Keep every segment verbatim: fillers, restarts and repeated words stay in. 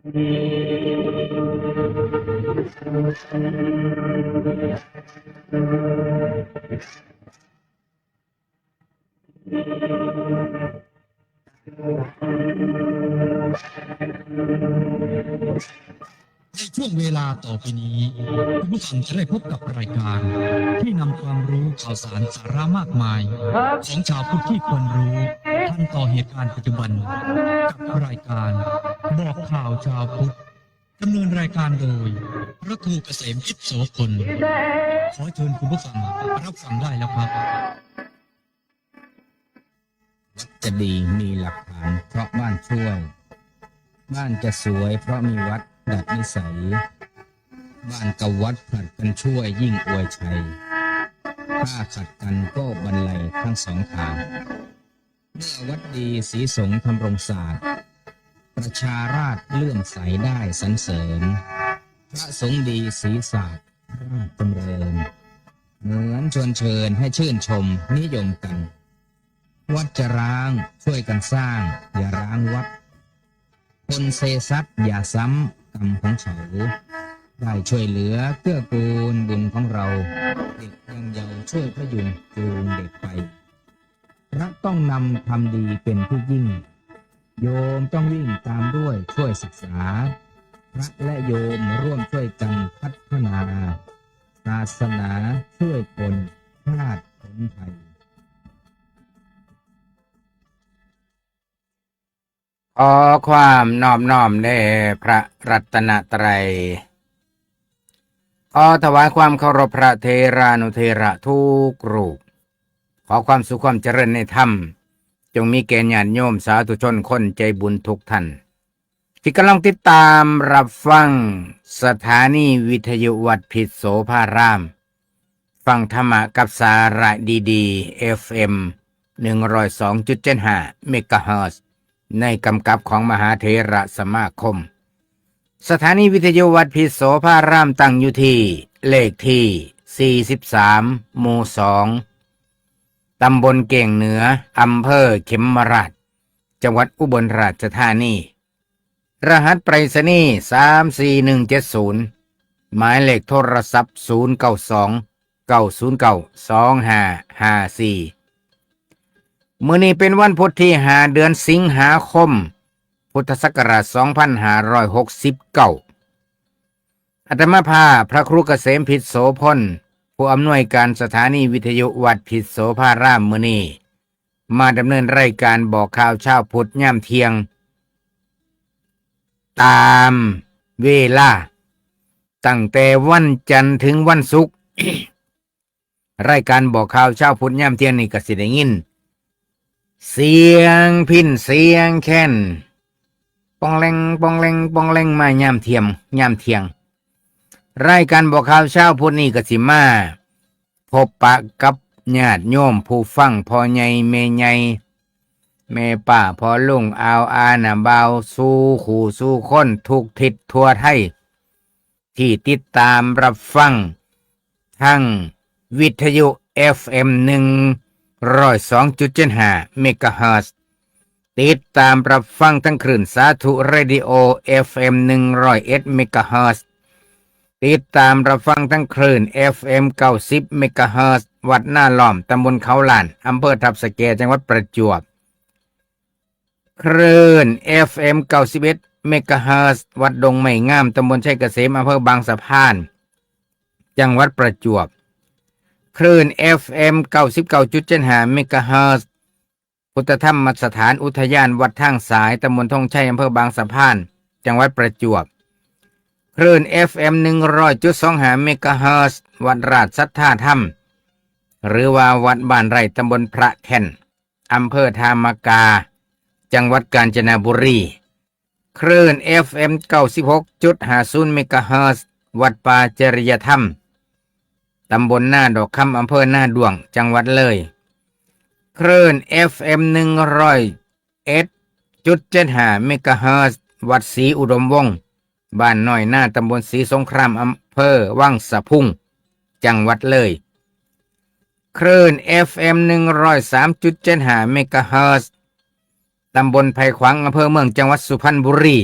ในช่วงเวลาต่อไปนี้ คุณผู้ฟังจะได้พบกับรายการที่นำความรู้ข่าวสารสาระมากมาย ของชาวพุทธที่ควรรู้ทันต่อเหตุการณ์ปัจจุบัน กับรายการบอกข่าวชาวพุทธ ดำเนินรายการโดย พระครูเกษมพิษโสพล ขอเชิญคุณผู้ฟังรับฟังได้แล้วครับ วัดจะดีมีหลักฐานเพราะบ้านช่วย บ้านจะสวยเพราะมีวัดดัดนิสัย บ้านกับวัดผลัดกันช่วยยิ่งอวยชัย ถ้าขัดกันก็บันไลทั้งสองทาง เมื่อวัดดีศรีสงฆ์ธำรงศาสตร์ ประชาราษฎร์เลื่อมใสได้สรรเสริญ พระสงฆ์ดีศรีศาสตร์ราชดำเนิน เหมือนชวนเชิญให้ชื่นชมนิยมกัน วัดจะร้างช่วยกันสร้าง อย่าร้างวัด คนเซซัดอย่าซ้ำกรรมของเขา ได้ช่วยเหลือเกื้อกูลบุญของเรา เด็กยังเยาว์ช่วยพยุงจูงเด็กไป พระต้องนำทำดีเป็นผู้ยิ่ง โยมต้องวิ่งตามด้วยช่วยศึกษา พระและโยมร่วมช่วยกันพัฒนา ศาสนาช่วยคนชาติผลไทย ขอความนอบน้อมแด่พระรัตนตรัย ขอถวายความเคารพพระเถรานุเถระทุกรูป ขอความสุขความเจริญในธรรม จงมีแก่ญาติโยมสาธุชนคนใจบุญทุกท่าน ที่กำลังติดตามรับฟังสถานีวิทยุวัดพิษโสภาราม ฟังธรรมะกับสาระดีๆ เอฟเอ็ม หนึ่งร้อยสองจุดเจ็ดห้า เมกะเฮิรตซ์ ในกำกับของมหาเถระสมาคม สถานีวิทยุวัดพิษโสภารามตั้งอยู่ที่เลขที่ สี่สิบสาม หมู่ สอง ตำบลเก่งเหนือ อำเภอเขมราฐ จังหวัดอุบลราชธานี รหัสไปรษณีย์ สามสี่หนึ่งเจ็ดศูนย์ หมายเลขโทรศัพท์ ศูนย์เก้าสอง เก้าศูนย์เก้า สองห้าห้าสี่ มื้อนี้เป็นวันพุธที่ห้า เดือนสิงหาคม พุทธศักราช สองพันห้าร้อยหกสิบเก้า อาตมาภาพพระครูเกษมพิษโสพล ผู้อำนวยการสถานีวิทยุวัดพิษโสภารามมื้อนี้ มาดำเนินรายการบอกข่าวเช้าพุธยามเที่ยง ตามเวลา ตั้งแต่วันจันทร์ถึงวันศุกร์ รายการบอกข่าวเช้าพุธยามเที่ยงนี่ก็สิได้ยิน เสียงพิณเสียงแคน ปองแรงปองแรงปองแรงมายามเที่ยง ยามเที่ยง รายการบอกข่าวเช้าพุธนี่ก็สิมา พบปะกับญาติโยมผู้ฟัง พ่อใหญ่แม่ใหญ่ แม่ป้าพ่อลุง อ่าวอาหน้าบ่าว สู่คู่สู่คนทุกทิศทั่วไทย ที่ติดตามรับฟังทางวิทยุ เอฟเอ็ม หนึ่งร้อยสองจุดเจ็ดห้า เมกะเฮิรตซ์ ติดตามรับฟังทั้งคลื่นสาธุเรดิโอ เอฟเอ็ม หนึ่งร้อยเอ็ด เมกะเฮิรตซ์ ติดตามรับฟังทั้งคลื่น เอฟเอ็ม เก้าสิบ เมกะเฮิรตซ์ วัดนาล้อม ตำบลเขาล้าน อำเภอทับสะแก จังหวัดประจวบ คลื่น เอฟเอ็ม เก้าสิบเอ็ด เมกะเฮิรตซ์ วัดดงไม้งาม ตำบลชัยเกษม อำเภอบางสะพาน จังหวัดประจวบ คลื่น เอฟเอ็ม เก้าสิบเก้าจุดเจ็ดห้า เมกะเฮิรตซ์ พุทธธรรมสถานอุทยานวัดทางสาย ตำบลธงชัย อำเภอบางสะพาน จังหวัดประจวบ คลื่น เอฟเอ็ม หนึ่งร้อยจุดสองห้า เมกะเฮิรตซ์ วัดราชสัทธาธรรม หรือว่าวัดบ้านไร่ ตำบลพระแท่น อำเภอธามกา จังหวัดกาญจนบุรี คลื่น เอฟเอ็ม เก้าสิบหกจุดห้าศูนย์ เมกะเฮิรตซ์ วัดป่าจริยธรรม ตำบลนาดอกคำ อำเภอนาด้วง จังหวัดเลย คลื่น เอฟเอ็ม หนึ่งร้อยเอ็ดจุดเจ็ดห้า เมกะเฮิรตซ์ วัดศรีอุดมวงศ์ บ้านน้อยนา ตำบลศรีสงคราม อำเภอวังสะพุง จังหวัดเลย คลื่น เอฟเอ็ม หนึ่งร้อยสามจุดเจ็ดห้า เมกะเฮิรตซ์ ตำบลไผ่ขวาง อำเภอเมือง จังหวัดสุพรรณบุรี ค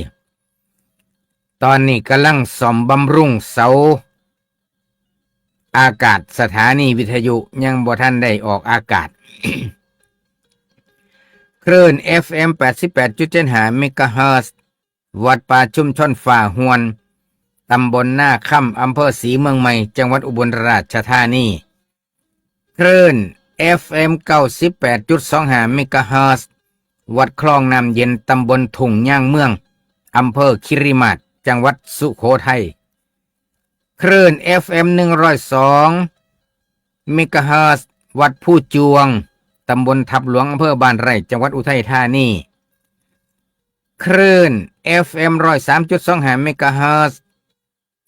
ตอนนี้กำลังซ่อมบำรุงเสาอากาศสถานีวิทยุ ยังบ่ทันได้ออกอากาศ คลื่น เอฟเอ็ม แปดสิบแปดจุดเจ็ดห้า เมกะเฮิรตซ์ วัดป่าชุมชนฟ้าฮวน ตำบลนาคำ อำเภอศรีเมืองใหม่ จังหวัดอุบลราชธานี คลื่น เอฟเอ็ม เก้าสิบแปดจุดสองห้า เมกะเฮิรตซ์ วัดคลองน้ำเย็น ตำบลทุ่งยางเมือง อำเภอคิริมาศ จังหวัดสุโขทัย คลื่น เอฟเอ็ม หนึ่งร้อยสอง เมกะเฮิรตซ์ วัดภูจวง ตำบลทับหลวง อำเภอบ้านไร่ จังหวัดอุทัยธานี คลื่น เอฟเอ็ม ร้อยสามจุดสองห้า เมกะเฮิรตซ์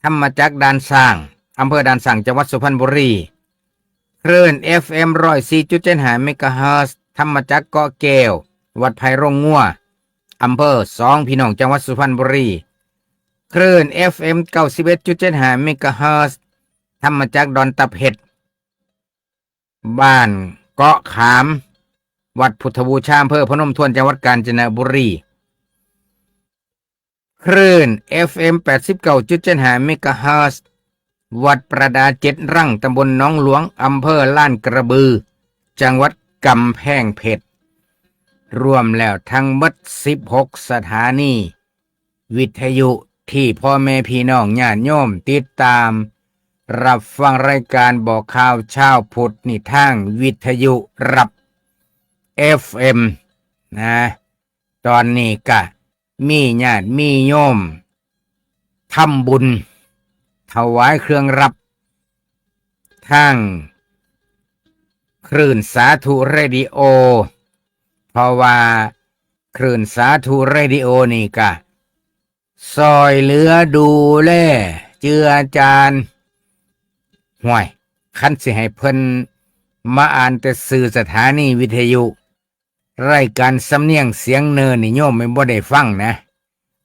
ธรรมจักรด่านช้าง อำเภอด่านช้าง จังหวัดสุพรรณบุรี คลื่น เอฟเอ็ม ร้อยสี่จุดเจ็ดห้า เมกะเฮิรตซ์ ธรรมจักรเกาะแก้ว วัดไผ่โรงงัว อำเภอสองพี่น้อง จังหวัดสุพรรณบุรี คลื่น เอฟเอ็ม เก้าสิบเอ็ดจุดเจ็ดห้า เมกะเฮิรตซ์ ธรรมจักรดอนตะเพ็ด บ้านเกาะขาม วัดพุทธบูชา อำเภอพนมทวน จังหวัดกาญจนบุรี คลื่น เอฟเอ็ม แปดสิบเก้าจุดเจ็ดห้า เมกะเฮิรตซ์ วัดประดาเจ็ดรัง ตำบลหนองหลวง อำเภอลาดกระบือ จังหวัดกำแพงเพชร รวมแล้วทั้งหมด สิบหก สถานีวิทยุ ที่พ่อแม่พี่น้องญาติโยมติดตาม รับฟังรายการบอกข่าวเช้าพุทธนี่ทางวิทยุรับ เอฟเอ็ม นะ ตอนนี้ก็มีญาติมีโยมทำบุญ ถวายเครื่องรับ ทางคลื่นสาธุเรดิโอ เพราะว่าคลื่นสาธุเรดิโอนี่ก็ซอยเหลือดูแลเจือจาน ห่วย คันสิให้เพิ่นมาอ่านแต่ชื่อสถานีวิทยุ รายการสำเนียงเสียงเนินนี่โยมไม่บ่ได้ฟังนะ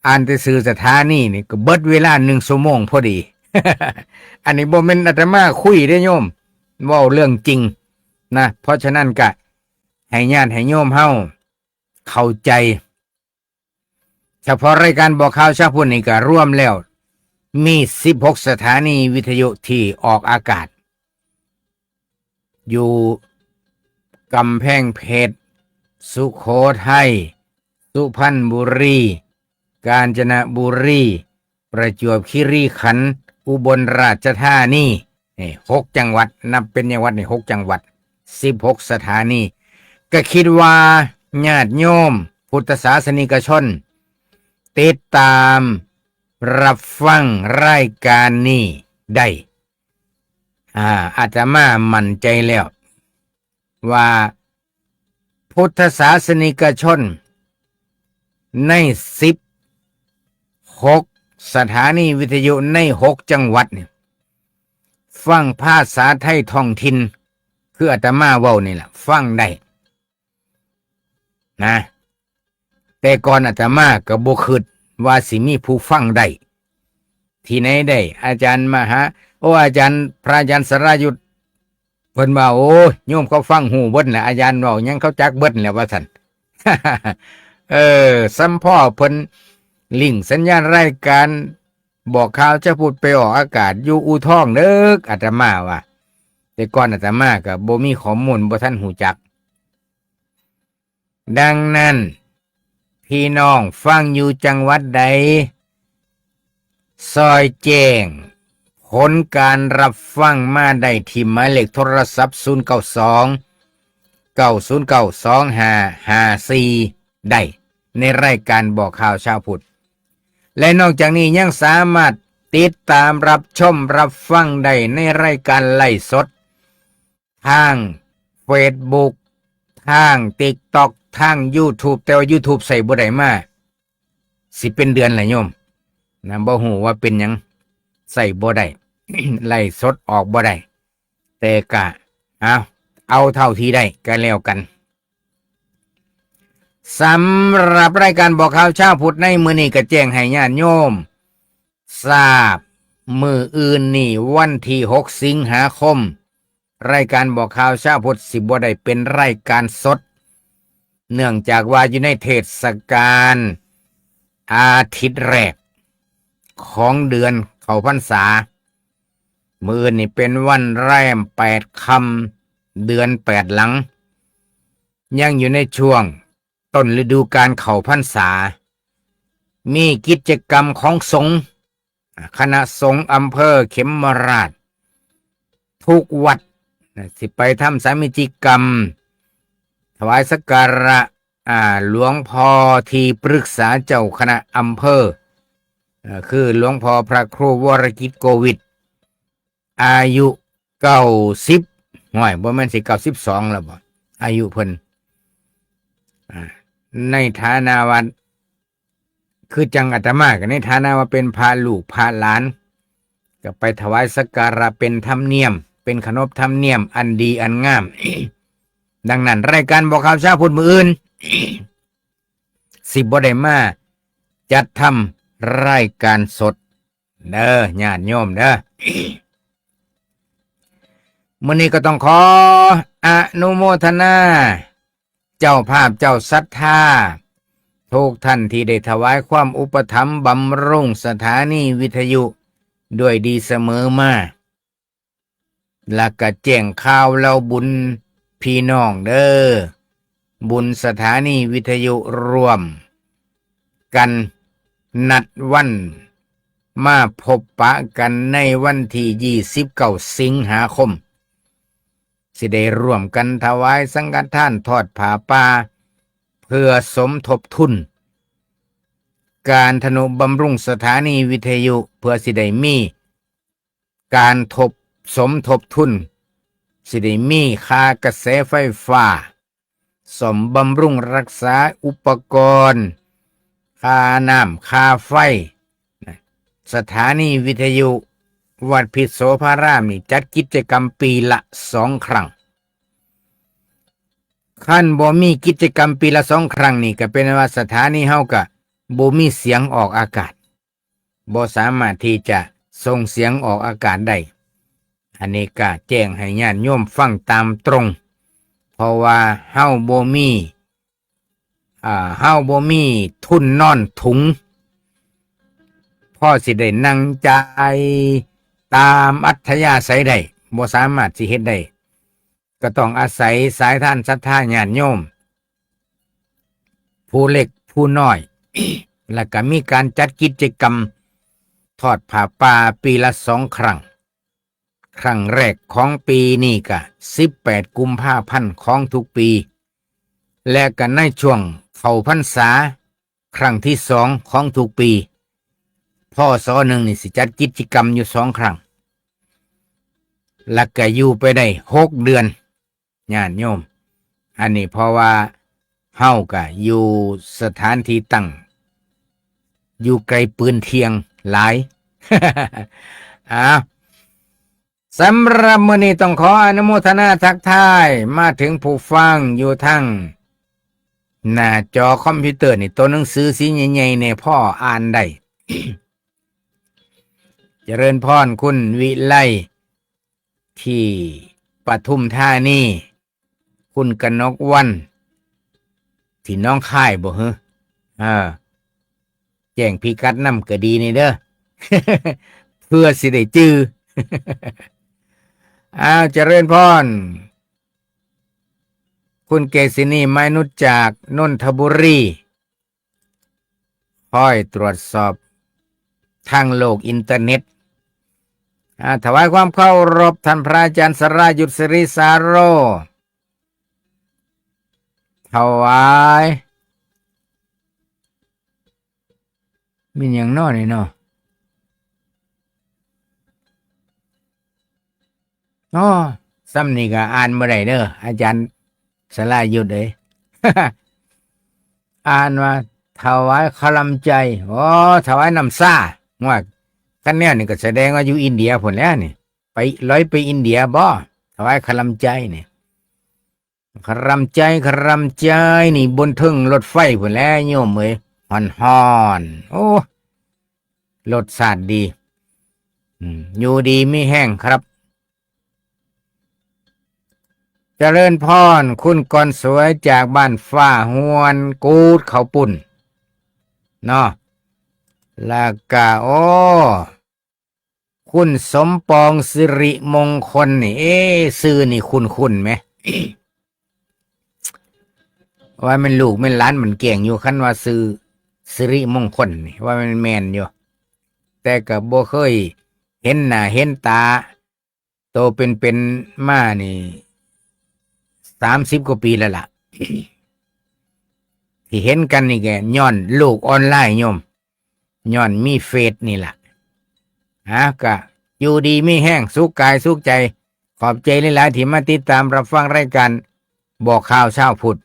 อ่านแต่ชื่อสถานีนี่ก็เบิดเวลาหนึ่งชั่วโมงพอดี อันนี้บ่แม่นอาตมาคุยเด้โยม เว้าเรื่องจริงนะ เพราะฉะนั้นก็ให้ญาติให้โยมเฮาเข้าใจ เฉพาะรายการบอกข่าวเช้าพุทธนี่ก็รวมแล้วมี สิบหก สถานีวิทยุที่ออกอากาศ อยู่กำแพงเพชร สุโขทัย สุพรรณบุรี กาญจนบุรี ประจวบคีรีขันธ์ อุบลราชธานี นี่ หก จังหวัด นับเป็นจังหวัดนี่ หก จังหวัด สิบหก สถานี ก็คิดว่าญาติโยมพุทธศาสนิกชน ติดตามรับฟังรายการนี้ได้ อ่า อาตมามั่นใจแล้ว ว่าพุทธศาสนิกชนใน สิบหก สถานีวิทยุใน หก จังหวัดเนี่ย ฟังภาษาไทยท้องถิ่น คืออาตมาเว้านี่แหละ ฟังได้ นะ แต่ก่อนอาตมาก็บ่คิดว่าสิมีผู้ฟังได้ ที่ไหนได้ อาจารย์มหา โอ้ อาจารย์ พระอาจารย์สรายุทธ เพิ่นว่า โอ้ย โยมเขาฟังฮู้เบิดแหละ อาจารย์เว้าหยังเขาจักเบิดแหละ ว่าซั่น เออ ซ้ำพ่อเพิ่นลิงก์สัญญาณรายการบอกข่าวเช้าพุทธไปออกอากาศอยู่อู่ทองเด้อ อาตมาว่า แต่ก่อนอาตมาก็บ่มีข้อมูล บ่ทันฮู้จัก ดังนั้น พี่น้องฟังอยู่จังหวัดใด ซอยแจ้งผลการรับฟังมาได้ที่หมายเลขโทรศัพท์ ศูนย์เก้าสอง เก้าศูนย์เก้า สองห้าห้าสี่ ได้ในรายการบอกข่าวเช้าพุทธ และนอกจากนี้ยังสามารถติดตามรับชมรับฟังได้ในรายการไลฟ์สด ทาง Facebook ทาง TikTok ทาง YouTube แต่ว่า YouTube ใช้บ่ได้มา สิเป็นเดือนแล้วโยม นะ บ่ฮู้ว่าเป็นหยัง ใช้บ่ได้ ไลฟ์สดออกบ่ได้ แต่กะ เอา เอาเท่าที่ได้ก็แล้วกัน สำหรับรายการบอกข่าวเช้าพุทธในมื้อนี้ก็แจ้งให้ญาติโยมทราบ มื้ออื่นนี่วันที่ หก สิงหาคม รายการบอกข่าวเช้าพุทธสิบ่ได้เป็นรายการสด เนื่องจากว่าอยู่ในเทศกาลอาทิตย์แรก ของเดือนเข้าพรรษา มื้ออื่นนี่เป็นวันแรมแปดค่ำ เดือนแปดหลัง ยังอยู่ในช่วงต้นฤดูกาลเข้าพรรษา มีกิจกรรมของสงฆ์ คณะสงฆ์อำเภอเขมราฐ ทุกวัดนะ สิไปทำสามีจิกรรม ถวายสักการะ อ่า หลวงพ่อที่ปรึกษาเจ้าคณะอำเภอ เอ่อ คือหลวงพ่อพระครูวรกิจโกวิท อายุเก้าสิบ ห้วย บ่แม่นสิเก้าสิบสองแล้วบ่ อายุเพิ่น อ่า ในฐานะว่า คือจังอาตมาก็ในฐานะว่าเป็นพระลูกพระหลาน ก็ไปถวายสักการะเป็นธรรมเนียม เป็นขนบธรรมเนียมอันดีอันงาม ดังนั้นรายการบอกข่าวเช้าพุธมื้ออื่น สิบ่ได้มาจัดทำรายการสดเด้อ ญาติโยมเด้อ มื้อนี้ก็ต้องขออนุโมทนา เจ้าภาพเจ้าศรัทธา ทุกท่านที่ได้ถวายความอุปถัมภ์บำรุงสถานีวิทยุด้วยดีเสมอมา และก็แจ้งข่าวเล่าบุญพี่น้องเด้อ บุญสถานีวิทยุร่วมกันนัดวันมาพบปะกันในวันที่ยี่สิบเก้าสิงหาคม สิได้ร่วมกันถวายสังฆทานทอดผ้าป่า เพื่อสมทบทุน การทนุบำรุงสถานีวิทยุ เพื่อสิได้มีการทบ สมทบทุน สิได้มีค่ากระแสไฟฟ้า ซ่อมบำรุงรักษาอุปกรณ์ ค่าน้ำค่าไฟนะ สถานีวิทยุวัดพิษโสภารามนี่จัดกิจกรรมปีละสองครั้ง คันบ่มีกิจกรรมปีละสองครั้งนี่ก็เป็นว่าสถานีเฮาก็บ่มีเสียงออกอากาศ บ่สามารถที่จะส่งเสียงออกอากาศได้ อันนี้ก็แจ้งให้ญาติโยมฟังตามตรง เพราะว่าเฮาบ่มี อ่า เฮาบ่มีทุนนอนถุง พอสิได้นั่งจ่ายตามอัธยาศัยได้ บ่สามารถสิเฮ็ดได้ ก็ต้องอาศัยสายทานศรัทธาญาติโยม ผู้เล็กผู้น้อย แล้วก็มีการจัดกิจกรรมทอดผ้าป่าปีละสองครั้ง ครั้งแรกของปีนี้ก็สิบแปดกุมภาพันธ์ของทุกปี และก็ในช่วงเข้าพรรษาครั้งที่สองของทุกปี พ.ศ. หนึ่งนี่สิจัดกิจกรรมอยู่สองครั้ง แล้วก็อยู่ไปได้หกเดือน ญาติโยม อันนี้เพราะว่าเฮาก็อยู่สถานที่ตั้ง อยู่ไกลปืนเที่ยงหลาย อ้าว สำหรับมื้อนี้ต้องขออนุโมทนาทักทายมาถึงผู้ฟังอยู่ทางหน้าจอคอมพิวเตอร์นี่ ตัวหนังสือสีใหญ่ๆเนี่ยพ่ออ่านได้ เจริญพรคุณวิไล ที่ปทุมธานี คุณกนกวรรณ ที่หนองคายบ่เหรอ เออ แจ้งพิกัดนำก็ดีนี่เด้อ เพื่อสิได้จื่อ อ้าว เจริญพร คุณเกษินี ไม้นุช จากนนทบุรี คอยตรวจสอบทางโลกอินเทอร์เน็ต อ่า ถวายความเคารพท่านพระอาจารย์สรายุทธ สิริสาโร ถวาย มีหยังน้อนี่เนาะ อ๋อ ซ้ำนี่ก็อ่านบ่ได้เด้อ อาจารย์สรายุทธเอ้ย อ่านว่า ถวายคารมใจ อ๋อ ถวายน้ำซ่า ว่า คันแนวนี่ก็แสดงว่าอยู่อินเดียพุ้นแหล้วนี่ ไป ลอยไปอินเดียบ่ ถวายคารมใจนี่ คารมใจ คารมใจ นี่บนเทิงรถไฟพุ้นแหล้วโยมเอ้ย ฮ้อนๆ โอ้ รสชาติดี อืม อยู่ดีมีแฮงครับ เจริญพร คุณกรสวยจากบ้านฟ้าฮวนกูดเขาวปุ้น เนาะ แล้วก็ โอ้ คุณสมปองสิริมงคลนี่ เอ๊ะ ชื่อนี่คุ้นๆไหม ว่าแม่นลูกแม่นหลานมันแกล้งอยู่ คันว่าชื่อสิริมงคลนี่ ว่าแม่นแม่นอยู่ แต่ก็บ่เคยเห็นหน้าเห็นตา โตเป็นๆมานี่ สามสิบกว่าปีแล้วล่ะ ที่เห็นกันนี่ก็ย้อนโลกออนไลน์โยม ย้อนมีเฟซนี่ล่ะ ฮะ ก็อยู่ดีมีแฮง สุขกายสุขใจ ขอบใจหลายๆที่มาติดตามรับฟังรายการบอกข่าวเช้าพุทธ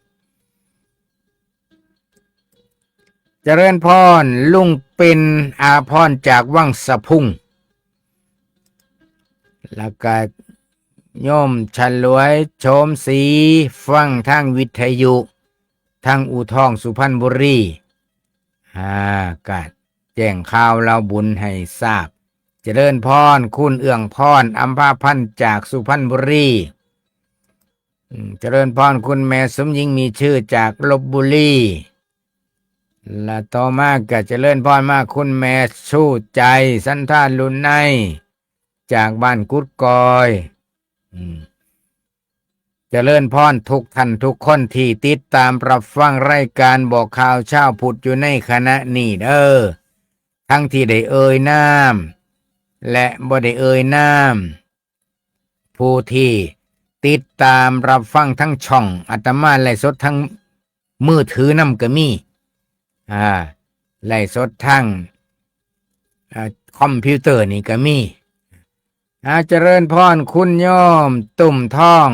เจริญพร ลุงเป็นอาพรจากวังสะพุง แล้วก็โยมฉลวยโฉมศรี ฟังทางวิทยุ ทางอู่ทองสุพรรณบุรี อ่า ก็แจ้งข่าวเล่าบุญให้ทราบ เจริญพร คุณเอื้องพร อัมพาพันธ์จากสุพรรณบุรี อืม เจริญพร คุณแม่สมหญิงมีชื่อจากลพบุรี และต่อมาก็เจริญพรมา คุณแม่ชูใจ สันทาลุไน จากบ้านกุดกอย อืม เจริญพรทุกท่านทุกคนที่ติดตามรับฟังรายการบอกข่าวเช้าพุทธอยู่ในขณะนี้เด้อ ทั้งที่ได้เอ่ยนาม และบ่ได้เอ่ยนาม ผู้ที่ติดตามรับฟังทั้งช่องอาตมาไลฟ์สดทั้งมือถือนำก็มี อ่า ไลฟ์สดทั้ง อ่า คอมพิวเตอร์นี่ก็มี อ่า เจริญพรคุณโยมตุ่มทอง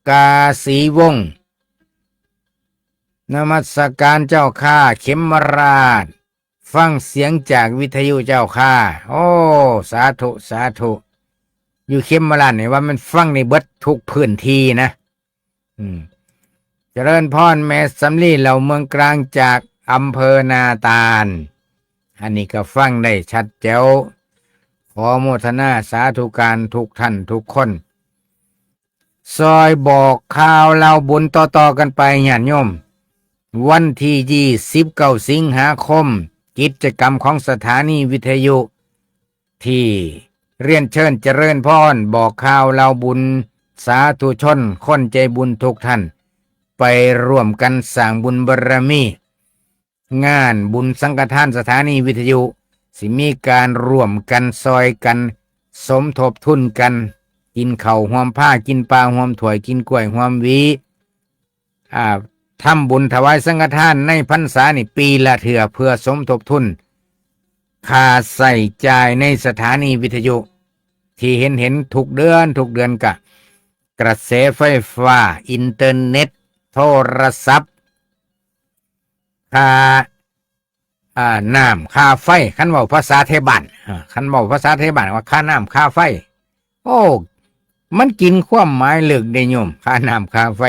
กาสีวงศ์ นมัสการเจ้าข้า เข็มราช ฟังเสียงจากวิทยุเจ้าข้า โอ้ สาธุ สาธุ อยู่เข็มราชนี่ว่ามันฟังในเบิดทุกพื้นที่นะ อืม เจริญพรแม่สำลีเหล่าเมืองกลางจากอำเภอนาตาล อันนี้ก็ฟังได้ชัดแจ๋ว ขอโมทนาสาธุการทุกท่านทุกคน ซอยบอกข่าวเล่าบุญต่อๆกันไปญาติโยม วันที่ยี่สิบเก้าสิงหาคม กิจกรรมของสถานีวิทยุ ที่เรียนเชิญเจริญพรบอกข่าวเล่าบุญ สาธุชนคนใจบุญทุกท่าน ไปร่วมกันสร้างบุญบารมี งานบุญสังฆทานสถานีวิทยุ สิมีการร่วมกันซอยกัน สมทบทุนกัน กินข้าวห่วมผ้า กินปลาห่วมถ้วย กินกล้วยห่วมหวี อ่า ทำบุญถวายสังฆทานในพรรษานี่ปีละเทื่อ เพื่อสมทบทุน ค่าใช้จ่ายในสถานีวิทยุ ที่เห็นเห็นทุกเดือนทุกเดือนกะ กระแสไฟฟ้า อินเทอร์เน็ต โทรศัพท์ ค่า อ่า น้ำ ค่าไฟ คันเว้าภาษาไทบ้าน อ่า คันเว้าภาษาไทบ้านว่าค่าน้ำ ค่าไฟ โอ้ มันกินความหมายลึกเด้โยม ค่าน้ำ ค่าไฟ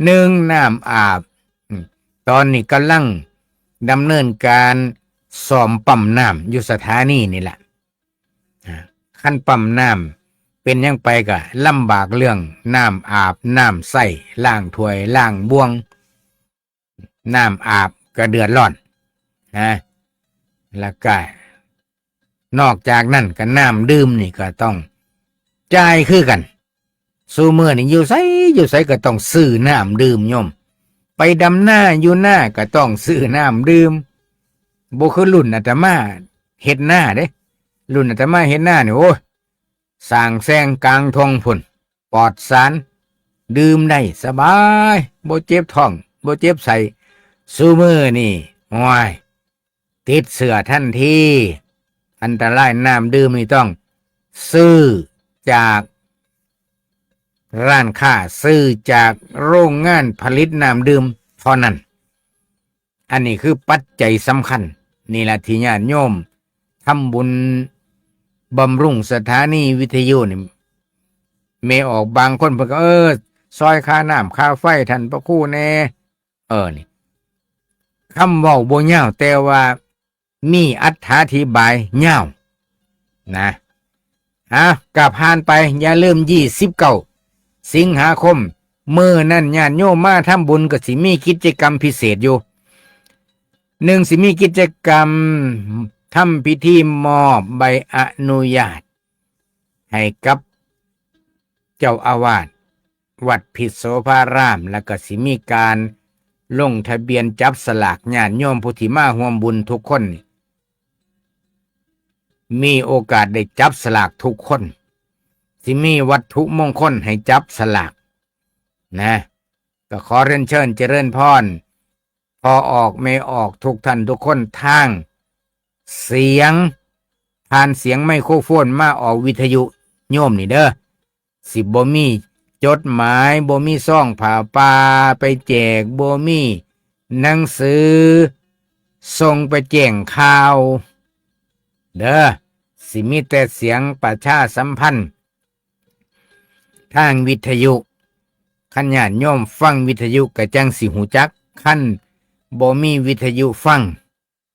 หนึ่ง น้ำอาบ อืม ตอนนี้กำลังดำเนินการซ่อมปั๊มน้ำอยู่สถานีนี่แหละ อ่า คันปั๊มน้ำเป็นหยังไปก็ลำบากเรื่องน้ำอาบ น้ำใช้ ล้างถ้วย ล้างบ่วง น้ำอาบก็เดือดร้อนนะ แล้วก็นอกจากนั้นก็น้ำดื่มนี่ก็ต้องจ่ายคือกัน ซุมื้อนี่อยู่ไสอยู่ไสก็ต้องซื้อน้ำดื่มโยม ไปดำนาอยู่นาก็ต้องซื้อน้ำดื่ม บ่คือรุ่นอาตมาเฮ็ดนาเด้ รุ่นอาตมาเฮ็ดนานี่ โอ้ย สร้างแซงกลางท่งพุ้น ปลอดสาร ดื่มได้สบาย บ่เจ็บท้อง บ่เจ็บไส้ ซุมื้อนี่ โอ้ย ติดเชื้อทันที อันตราย น้ำดื่มนี่ต้องซื้อจากร้านค้า ซื้อจากโรงงานผลิตน้ำดื่มเท่านั้น อันนี้คือปัจจัยสำคัญ นี่แหละที่ญาติโยมทำบุญบำรุงสถานีวิทยุนี่ แม่ออกบางคนเพิ่นก็ เออ ซอยค่าน้ำค่าไฟท่านพระครูแน่ เออ นี่ คำเว้าบ่ยาว แต่ว่ามีอรรถาธิบายยาวนะ อ่ะ ก็ผ่านไป อย่าลืม ยี่สิบเก้าสิงหาคม มื้อนั้นญาติโยมมาทำบุญก็สิมีกิจกรรมพิเศษอยู่ หนึ่ง สิมีกิจกรรมทำพิธีมอบใบอนุญาตให้กับเจ้าอาวาสวัดพิษโสภาราม แล้วก็สิมีการลงทะเบียนจับสลาก ญาติโยมผู้ที่มาร่วมบุญทุกคนนี่มีโอกาสได้จับสลากทุกคน สิมีวัตถุมงคลให้จับสลากนะ ก็ขอเรียนเชิญเจริญพร พ่อออกแม่ออกทุกท่านทุกคน ทางเสียง ผ่านเสียงไมโครโฟนมาออกวิทยุโยมนี่เด้อ สิบ่มีจดหมาย บ่มีซองผ้าป่าไปแจก บ่มีหนังสือส่งไปแจ้งข่าวเด้อ สิมีแต่เสียงประชาสัมพันธ์ทางวิทยุ คันญาติโยมฟังวิทยุก็จั่งสิฮู้จัก คันบ่มีวิทยุฟัง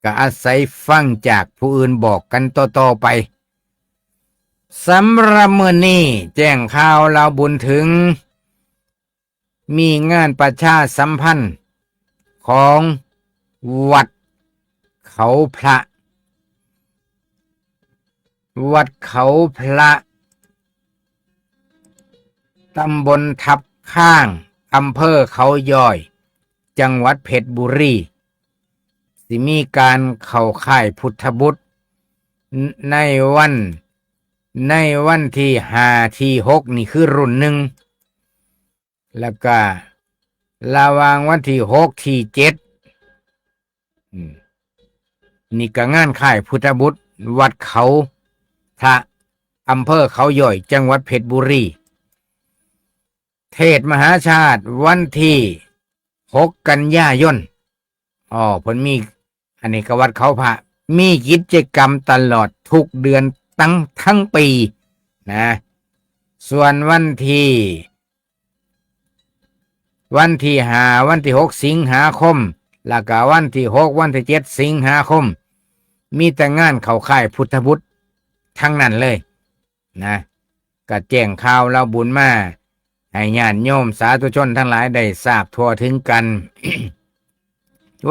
ก็อาศัยฟังจากผู้อื่นบอกกันต่อๆไป สำหรับมื้อนี้แจ้งข่าวลาวบุญถึง มีงานประชาสัมพันธ์ของวัดเขาพระ วัดเขาพระ ตำบลทับข้าง อำเภอเขาย้อย จังหวัดเพชรบุรี สิมีการเข้าค่ายพุทธบุตร ในวัน ในวันที่ห้า ที่หก นี่คือรุ่นหนึ่ง แล้วก็ระหว่างวันที่หก ที่เจ็ด อืม นี่ก็งานค่ายพุทธบุตร วัดเขาพระ อำเภอเขาย้อย จังหวัดเพชรบุรี เทศน์มหาชาติวันที่หก กันยายน อ๋อ เพิ่นมี อันนี้ก็วัดเขาพระ มีกิจกรรมตลอดทุกเดือนทั้ง ทั้งปีนะ ส่วนวันที่ วันที่ห้า วันที่หก สิงหาคม แล้วก็วันที่หก วันที่เจ็ด สิงหาคม มีแต่งานเข้าค่ายพุทธบุตรทั้งนั้นเลยนะ ก็แจ้งข่าวลาวบุญมาให้ญาติโยมสาธุชนทั้งหลายได้ทราบทั่วถึงกัน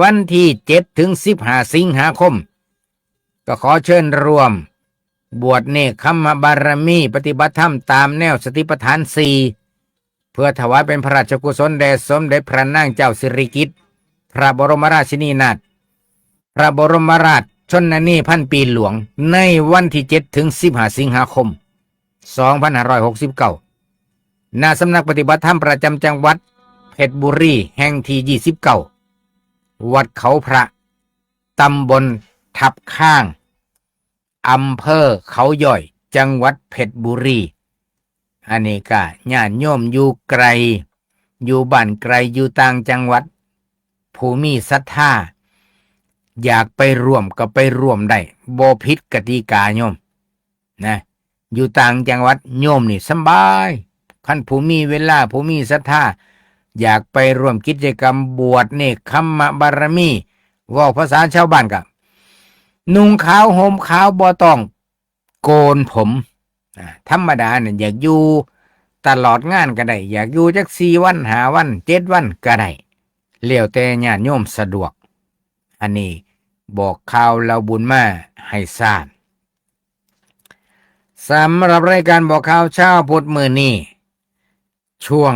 วันที่เจ็ดถึงสิบห้า สิงหาคม ก็ขอเชิญร่วมบวชเนกขัมมบารมี ปฏิบัติธรรมตามแนวสติปัฏฐานสี่ เพื่อถวายเป็นพระราชกุศลแด่สมเด็จพระนางเจ้าสิริกิติ์ พระบรมราชินีนาถ พระบรมราชชนนีพันปีหลวง ในวันที่เจ็ดถึงสิบห้า สิงหาคม สองพันห้าร้อยหกสิบเก้า ณ สำนักปฏิบัติธรรมประจำจังหวัดเพชรบุรี แห่งที่ ยี่สิบเก้า วัดเขาพระ ตำบลทับข้าง อำเภอเขาย้อย จังหวัดเพชรบุรี อันนี้ก็ญาติโยมอยู่ไกล อยู่บ้านไกล อยู่ต่างจังหวัด ผู้มีศรัทธา อยากไปร่วมก็ไปร่วมได้ บ่ผิดกติกาโยมนะ อยู่ต่างจังหวัดโยมนี่สำบาย คันผู้มีเวลา ผู้มีศรัทธา อยากไปร่วมกิจกรรมบวชเนกขัมมบารมี เว้าภาษาชาวบ้านก็ นุ่งขาวห่มขาว บ่ต้องโกนผม อ่า ธรรมดาเนี่ยอยากอยู่ตลอดงานก็ได้ อยากอยู่จักสี่วัน ห้าวัน เจ็ดวันก็ได้ แล้วแต่ญาติโยมสะดวก อันนี้บอกข่าวลาวบุญมาให้ทราบ สำหรับรายการบอกข่าวเช้าพุธมื้อนี้ ช่วง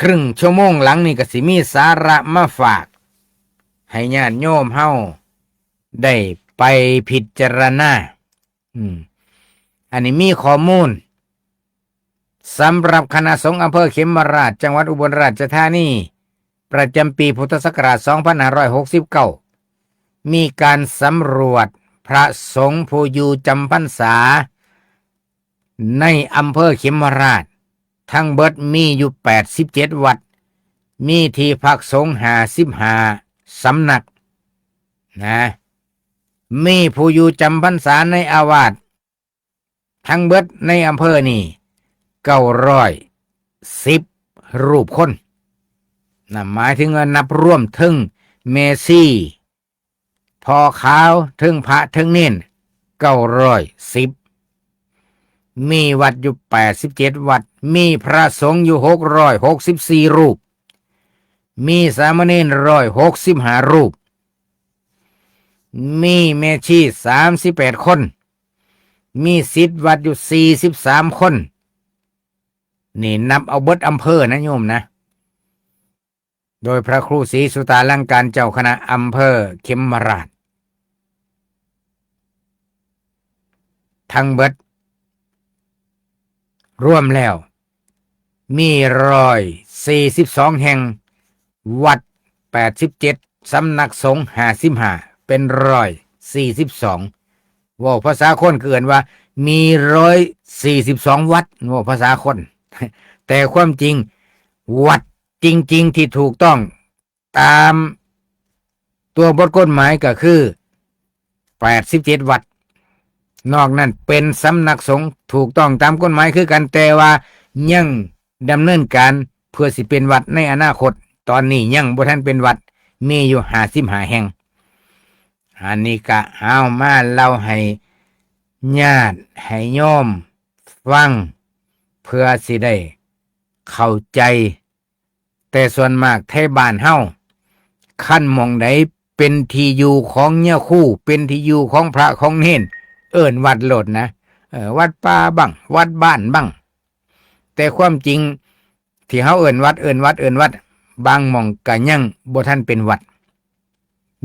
ครึ่งชั่วโมงหลังนี่ก็สิมีสาระมาฝาก ให้ญาติโยมเฮาได้ไปพิจารณา อืม อันนี้มีข้อมูล สำหรับคณะสงฆ์อำเภอเขมราฐ จังหวัดอุบลราชธานี ประจำปีพุทธศักราช สองพันห้าร้อยหกสิบเก้า มีการสำรวจพระสงฆ์ผู้อยู่จำพรรษา ในอำเภอเขมราฐ ทั้งเบิดมีอยู่ แปดสิบเจ็ด วัด มีที่พักสงฆ์ ห้าสิบห้า สำนัก นะ มีผู้อยู่จำพรรษาในอาวาส ทั้งเบิดในอำเภอนี่ เก้าร้อยสิบ รูปคน นะ หมายถึงว่านับรวมเทิงแม่ชี พ่อขาว เทิงพระ เทิงเณร เก้าร้อยสิบ มีวัดอยู่ แปดสิบเจ็ด วัด มีพระสงฆ์อยู่ หกร้อยหกสิบสี่ รูป มีสามเณรร้อยหกสิบห้ารูป มีแม่ชีสามสิบแปดคน มีศิษย์วัดอยู่สี่สิบสามคน นี่นับเอาเบิดอำเภอนะโยมนะ โดยพระครูศรีสุตาลังการเจ้าคณะอำเภอเขมราฐ ทั้งเบิด รวมแล้ว มีร้อยสี่สิบสองแห่ง วัดแปดสิบเจ็ด สำนักสงฆ์ห้าสิบห้า เป็นร้อยสี่สิบสอง เว้าภาษาคนก็เอิ้นว่า มีร้อยสี่สิบสองวัด เว้าภาษาคน แต่ความจริง วัดจริงๆที่ถูกต้องตามตัวบทกฎหมายก็คือแปดสิบเจ็ดวัด นอกนั้นเป็นสำนักสงฆ์ถูกต้องตามกฎหมายคือกัน แต่ว่ายังดำเนินการเพื่อสิเป็นวัดในอนาคต ตอนนี้ยังบ่ทันเป็นวัด มีอยู่ห้าสิบห้าแห่ง อันนี้ก็เอามาเล่าให้ญาติให้โยมฟัง เพื่อสิได้เข้าใจ แต่ส่วนมากไทบ้านเฮา คันหม่องใดเป็นที่อยู่ของเยียคู่ เป็นที่อยู่ของพระของเณร เอิ้นวัดโลดนะ เออ วัดป่าบ้าง วัดบ้านบ้าง แต่ความจริงที่เฮาเอิ้นวัด เอิ้นวัด เอิ้นวัด บางหม่องก็ยังบ่ทันเป็นวัด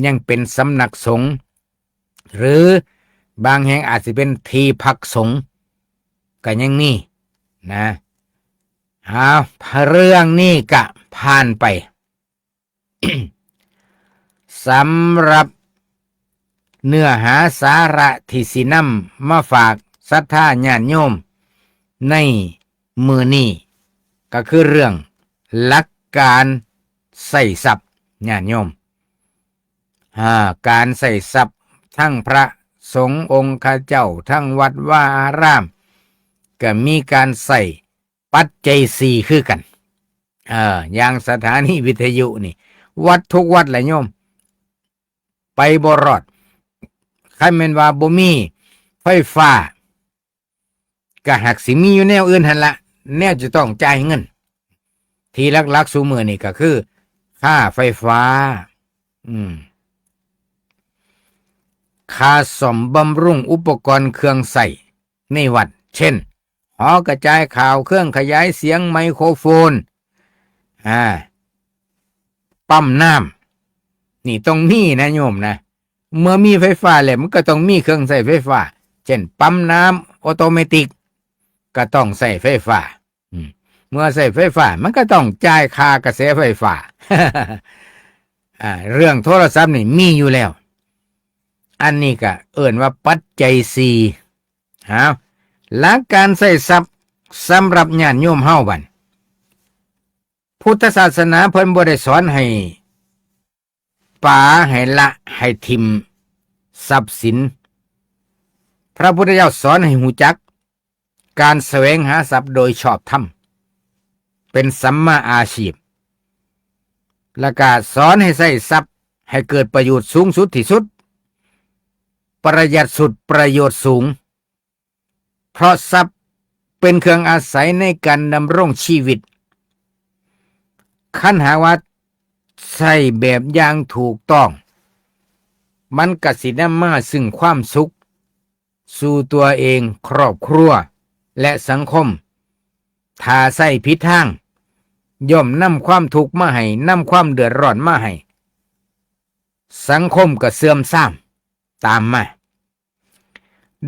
ยังเป็นสำนักสงฆ์ หรือบางแห่งอาจสิเป็นที่พักสงฆ์ ก็ยังมีนะ เอา เรื่องนี้ก็ผ่านไป สำหรับเนื้อหาสาระที่สินำมาฝากศรัทธาญาติโยมในมื้อนี้ ก็คือเรื่องหลักการใช้ทรัพย์ญาติโยม อ่า การใช้ทรัพย์ทั้งพระสงฆ์องค์ข้าเจ้า ทั้งวัดวาอาราม ก็มีการใช้ปัจจัยสี่คือกัน เออ อย่างสถานีวิทยุนี่ วัดทุกวัดแหละโยม ไปบ่รอด คันแม่นว่าบ่มีไฟฟ้า ก็หากสิมีอยู่แนวอื่นหั่นละ แนวจะต้องจ่ายเงิน ที่หลักๆซุมื้อนี่ก็คือ ค่าไฟฟ้า อืม ค่าซ่อมบำรุงอุปกรณ์เครื่องใช้ในวัด เช่น หอกระจายข่าว เครื่องขยายเสียง ไมโครโฟน อ่า ปั๊มน้ำ นี่ต้องมีนะโยมนะ เมื่อมีไฟฟ้าแล้วมันก็ต้องมีเครื่องใช้ไฟฟ้า เช่น ปั๊มน้ำออโตเมติก ก็ต้องใช้ไฟฟ้า อืม เมื่อใช้ไฟฟ้ามันก็ต้องจ่ายค่ากระแสไฟฟ้า อ่า เรื่องโทรศัพท์นี่มีอยู่แล้ว อันนี้ก็เอิ้นว่าปัจจัยสี่ เอา หลักการใช้ทรัพย์สำหรับญาติโยมเฮาบัด พุทธศาสนาเพิ่นบ่ได้สอนให้ป๋า ให้ละ ให้ถิ่มทรัพย์สิน พระพุทธเจ้าสอนให้ฮู้จักการแสวงหาทรัพย์โดยชอบธรรม เป็นสัมมาอาชีพ และก็สอนให้ใช้ทรัพย์ให้เกิดประโยชน์สูงสุดที่สุด ประหยัดสุดประโยชน์สูง เพราะทรัพย์เป็นเครื่องอาศัยในการดำรงชีวิต คันหากว่าใช้แบบอย่างถูกต้อง มันก็สินำมาซึ่งความสุข สู่ตัวเอง ครอบครัว และสังคม ถ้าใช้ผิดทาง ย่อมนำความทุกข์มาให้ นำความเดือดร้อนมาให้ สังคมก็เสื่อมทรามตามมา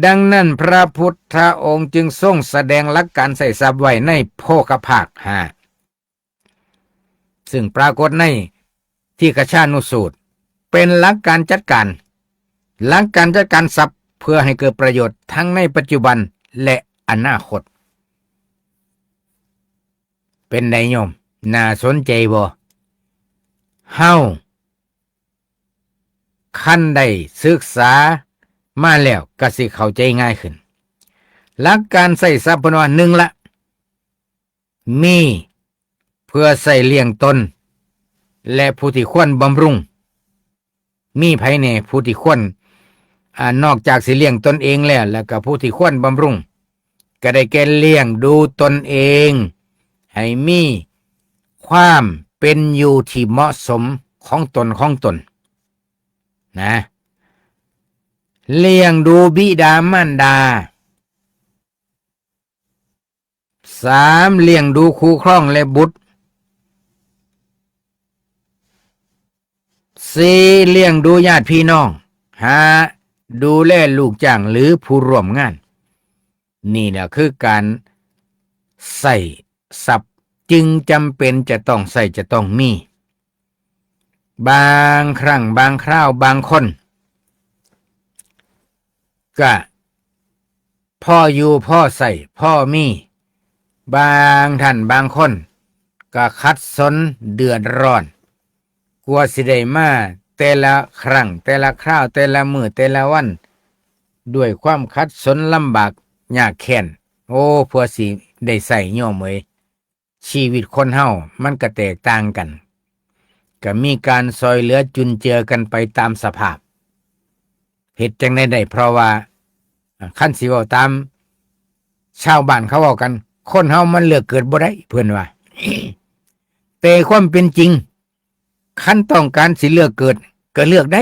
ดังนั้นพระพุทธองค์จึงทรงแสดงหลักการใช้ทรัพย์ไว้ในโภคภาคห้า ซึ่งปรากฏในทีฆชานุสูตร เป็นหลักการจัดการ หลักการจัดการทรัพย์เพื่อให้เกิดประโยชน์ทั้งในปัจจุบันและอนาคต เป็นไดโยม น่าสนใจบ่ เฮา คันได้ศึกษามาแล้วก็สิเข้าใจง่ายขึ้น หลักการใช้ทรัพย์เพิ่นว่า หนึ่งละ มีเพื่อใช้เลี้ยงตน และผู้ที่ควรบำรุง มีไผแหน่ผู้ที่ควร อ่า นอกจากสิเลี้ยงตนเองแล้ว แล้วก็ผู้ที่ควรบำรุง ก็ได้แก่เลี้ยงดูตนเอง ให้มีความเป เป็นอยู่ที่เหมาะสมของตนของตน นะ เลี้ยงดูบิดามารดา สาม เลี้ยงดูคู่ครองและบุตร สี่ เลี้ยงดูญาติพี่น้อง ห้า ดูแลลูกจ้างหรือผู้ร่วมงาน นี่แหละคือการใช้ทรัพย์ จึงจำเป็นจะต้องใช้จะต้องมี บางครั้งบางคราวบางคน ก็พออยู่พอใช้พอมี บางท่านบางคนก็ขัดสนเดือดร้อน กว่าสิได้มาแต่ละครั้ง แต่ละคราว แต่ละมื้อ แต่ละวัน ด้วยความขัดสนลำบากยากแค้น โอ้ เพื่อสิได้ใช้ โยมเอ๋ย ชีวิตคนเฮามันก็แตกต่างกัน ก็มีการซ่อยเหลือจุนเจือกันไปตามสภาพ เฮ็ดจั่งใดได้ เพราะว่า อ่า คันสิเว้าตามชาวบ้านเขาเว้ากัน คนเฮามันเลือกเกิดบ่ได้ เพิ่นว่า แต่ความเป็นจริง คันต้องการสิเลือกเกิด ก็เลือกได้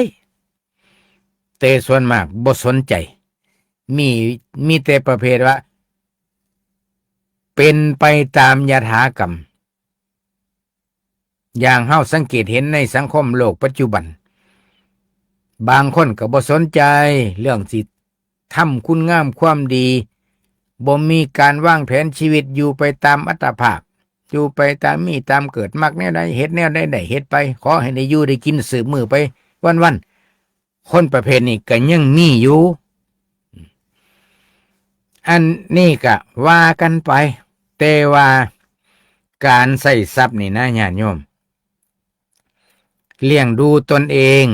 แต่ส่วนมากบ่สนใจ มี มีแต่ประเภทว่า เป็นไปตามยถากรรม อย่างเฮาสังเกตเห็นในสังคมโลกปัจจุบัน บางคนก็บ่สนใจเรื่องสิทำคุณงามความดี บ่มีการวางแผนชีวิต อยู่ไปตามอัตภาพ อยู่ไปตามมีตามเกิด มักแนวใดเฮ็ดแนวใดได้เฮ็ดไป ขอให้ได้อยู่ได้กินสืบมื้อไปวันๆ คนประเภทนี้ก็ยังมีอยู่ อันนี้ก็ว่ากันไป แต่ว่าการใช้ทรัพย์นี่นะญาติโยม เลี้ยงดูตนเอง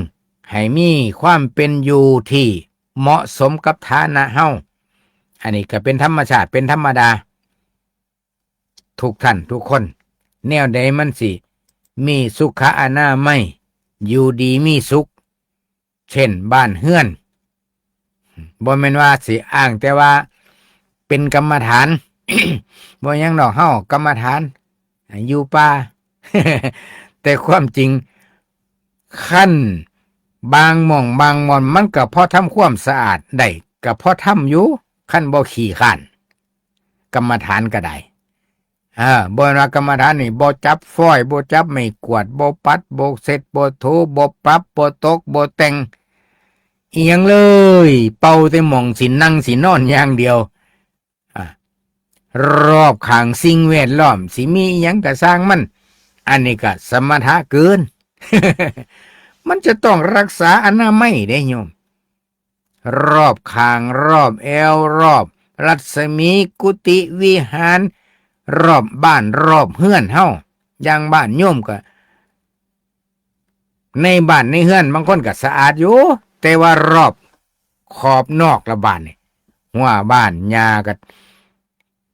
ให้มีความเป็นอยู่ที่เหมาะสมกับฐานะเฮา อันนี้ก็เป็นธรรมชาติ เป็นธรรมดา ทุกท่านทุกคน แนวใดมันสิมีสุขอนามัย อยู่ดีมีสุข เช่นบ้านเฮือน บ่แม่นว่าสิอ้างแต่ว่าเป็นกรรมฐาน บ่หยังดอก เฮากรรมฐาน อยู่ป่า แต่ความจริง คันบางหม่องบางบ่อน มันก็พอทำความสะอาดได้ ก็พอทำอยู่ คันบ่ขี้คร้าน กรรมฐานก็ได้ เออ บ่ว่ากรรมฐานนี่ บ่จับฟอยล์ บ่จับไม้กวาด บ่ปัด บ่เช็ด บ่ถู บ่ปรับ บ่ตก บ่แต่ง อิหยังเลย เป่าแต่หม่องสินั่งสินอนอย่างเดียว อ่ะ รอบข้างสิ่งแวดล้อม สิมีอิหยังก็ซ่างมัน อันนี้ก็สมถะเกิน มันจะต้องรักษาอนามัยเด้โยม รอบข้าง รอบแอว รอบรัศมีกุฏิวิหาร รอบบ้าน รอบเฮือนเฮา อย่างบ้านโยมก็ ในบ้านในเฮือนบางคนก็สะอาดอยู่ แต่ว่ารอบขอบนอกละบ้านนี่ หัวบ้านหญ้าก็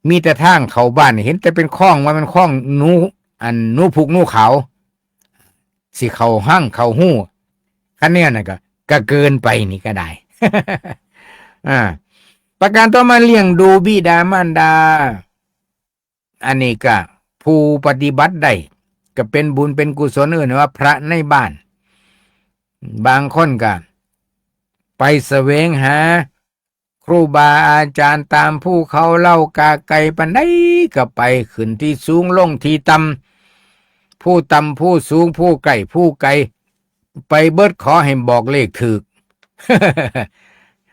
มีแต่ทางเข้าบ้านนี่ เห็นแต่เป็นคลอง ว่ามันคลองหนู อันหนูพุกหนูขาว สิเข้าฮังเข้าฮู คันแนวนั้นก็ ก็เกินไปนี่ก็ได้ อ่า ประการต่อมา เลี้ยงดูบิดามารดา อันนี้ก็ผู้ปฏิบัติได้ ก็เป็นบุญเป็นกุศล เอิ้นว่าพระในบ้าน บางคนก็ไปแสวงหาครูบาอาจารย์ตามภูเขาเหล่ากาไกลปานใดก็ไป ขึ้นที่สูงลงที่ต่ำ ภูต่ำภูสูง ภูใกล้ภูไกล ไปเบิด ขอให้บอกเลขถูก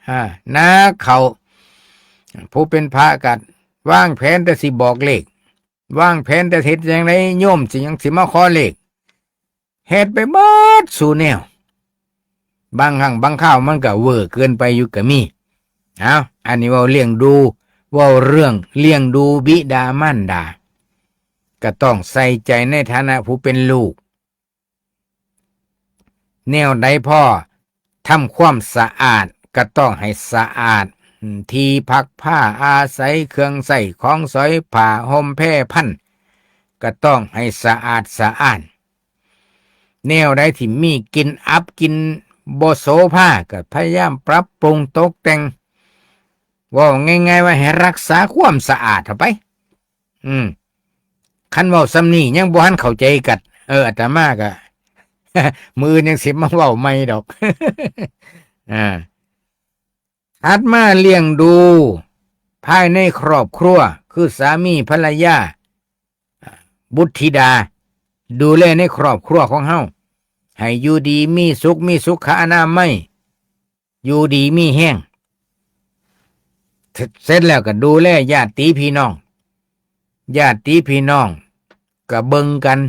อ่า นาเขา ผู้เป็นพระก็วางแผนแต่สิบอกเลข วางแผนแต่เฮ็ดจั่งใดโยมสิยังสิมาขอเลข เฮ็ดไปเบิดสู่แนว บางครั้งบางคราวมันก็เวอร์เกินไปอยู่ก็มี เอา อันนี้เว้าเลี้ยงดู เว้าเรื่องเลี้ยงดูบิดามารดา ก็ต้องใส่ใจในฐานะผู้เป็นลูก แนวใดพ่อ ทำความสะอาดก็ต้องให้สะอาด อืม ที่พักผ้าอาศัย เครื่องใช้ของสอย ผ้าห่มแพร่พัน ก็ต้องให้สะอาดสะอ้าน แนวใดที่มีกลิ่นอับกลิ่นบ่โสภา ก็พยายามปรับปรุงตกแต่ง เว้าง่ายๆว่าให้รักษาความสะอาดเข้าไป อืม คันเว้าส่ำนี้ยังบ่ทันเข้าใจก็ เออ อาตมาก็ มื้ออื่นยังสิมาเว้าใหม่ดอก อ่า ถัดมาเลี้ยงดูภายในครอบครัว คือสามีภรรยา บุตรธิดา ดูแลในครอบครัวของเฮา ให้อยู่ดีมีสุข มีสุขอนามัย อยู่ดีมีแฮง เสร็จแล้วก็ดูแลญาติพี่น้อง ญาติพี่น้องก็เบิ่งกัน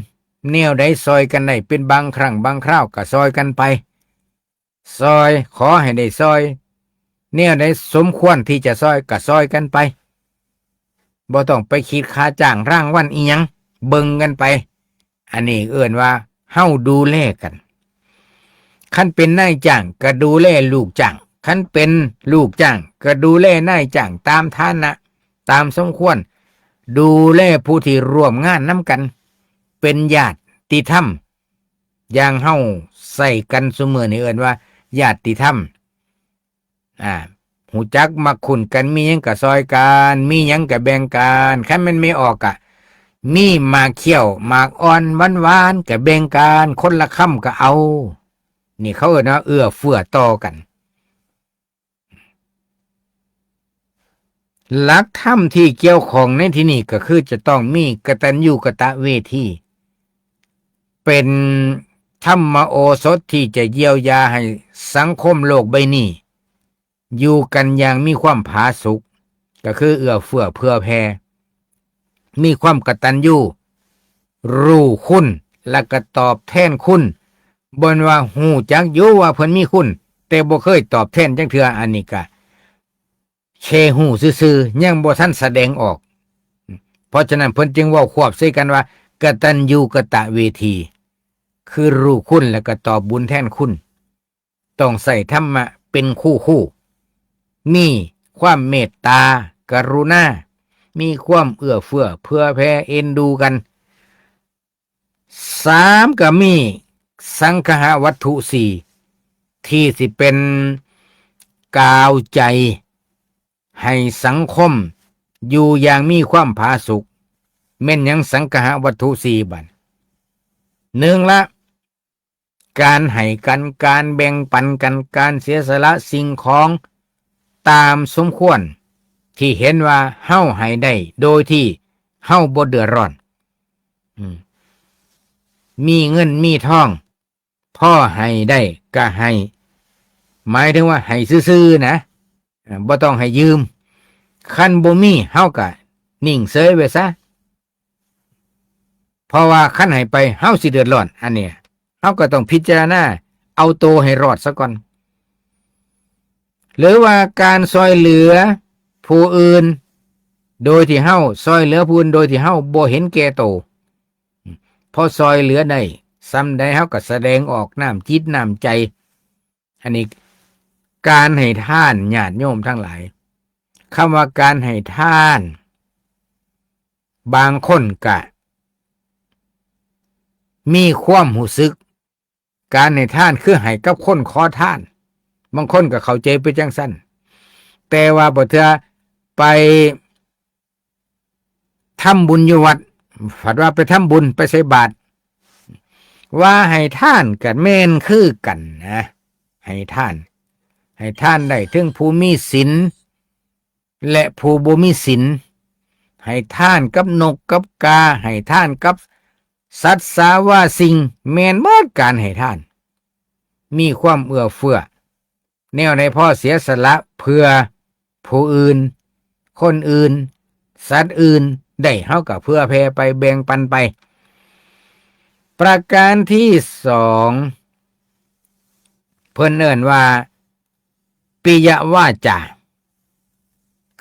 แนวใดซ่อยกันได้เป็นบางครั้งบางคราวก็ซ่อยกันไป ซ่อย ขอให้ได้ซ่อย แนวใดสมควรที่จะซ่อยก็ซ่อยกันไป บ่ต้องไปคิดค่าจ้างรางวัลอิหยัง เบิ่งกันไป อันนี้เอิ้นว่าเฮาดูแลกัน คันเป็นนายจ้างก็ดูแลลูกจ้าง คันเป็นลูกจ้างก็ดูแลนายจ้างตามฐานะ ตามสมควร ดูแลผู้ที่ร่วมงานนำกัน เป็นญาติธรรม อย่างเฮาใช้กันซุมื้อนี้เอิ้นว่าญาติธรรม อ่า ฮู้จักมักคุ้นกัน มีหยังก็ซ่อยกัน มีหยังก็แบ่งกัน คันแม่นมีออกกะ มีหมากเขียว หมากอ่อน หวานๆ ก็แบ่งกัน คนละคำก็เอา นี่เขาเอิ้นว่าเอื้อเฟื้อต่อกัน หลักธรรมที่เกี่ยวข้องในที่นี้ก็คือจะต้องมีกตัญญูกตเวที เป็นธรรมโอสถที่จะเยียวยาให้สังคมโลกใบนี้ อยู่กันอย่างมีความผาสุก ก็คือเอื้อเฟื้อเผื่อแผ่ มีความกตัญญู รู้คุณ และก็ตอบแทนคุณ บ่แม่นว่าฮู้จักอยู่ว่าเพิ่นมีคุณ แต่บ่เคยตอบแทนจักเทื่อ อันนี้ก็แค่ฮู้ซื่อๆ ยังบ่ทันแสดงออก เพราะฉะนั้นเพิ่นจึงเว้าควบใส่กันว่า กตัญญูกตเวที คือรู้คุณแล้วก็ตอบบุญแทนคุณ ต้องใช้ธรรมะเป็นคู่คู่ มีความเมตตา กรุณา มีความเอื้อเฟื้อเผื่อแผ่เอ็นดูกัน สาม ก็มีสังคหวัตถุสี่ ที่สิเป็นกาวใจให้สังคมอยู่อย่างมีความผาสุก แม่นหยังสังคหวัตถุสี่บัด หนึ่งละ การให้กัน การแบ่งปันกัน การเสียสละสิ่งของตามสมควร ที่เห็นว่าเฮาให้ได้โดยที่เฮาบ่เดือดร้อน อืม มีเงินมีทอง พอให้ได้ก็ให้ หมายถึงว่าให้ซื่อๆ นะ อ่า บ่ต้องให้ยืม คันบ่มีเฮาก็นิ่งเฉยไว้ซะ เพราะว่าคันให้ไปเฮาสิเดือดร้อน อันเนี้ยเฮาก็ต้องพิจารณาเอาโตให้รอดซะก่อน หรือว่าการซ่อยเหลือผู้อื่น โดยที่เฮาซ่อยเหลือผู้อื่นโดยที่เฮาบ่เห็นแก่โต พอซ่อยเหลือได้ส่ำใดเฮาก็แสดงออกน้ำจิตน้ำใจ อันนี้การให้ทานญาติโยมทั้งหลาย คำว่าการให้ทาน บางคนก็มีความรู้สึก การให้ทานคือให้กับคนขอทาน บางคนก็เข้าใจไปจั่งซั้น แต่ว่าบ่เทื่อไปทำบุญอยู่วัด ผัดว่าไปทำบุญ ไปใส่บาตร ว่าให้ทานก็แม่นคือกันนะ ให้ทาน ให้ทานได้เทิงผู้มีศีล และผู้บ่มีศีล ให้ทานกับนกกับกา ให้ทานกับสัตว์สาว่าสิ่ง แม่นหมดการให้ทาน มีความเอื้อเฟื้อ แนวใดพอเสียสละเพื่อผู้อื่น คนอื่น สัตว์อื่นได้ เฮาก็เผื่อแผ่ไป แบ่งปันไป ประการที่สอง เพิ่นเอิ้นว่า ปิยวาจา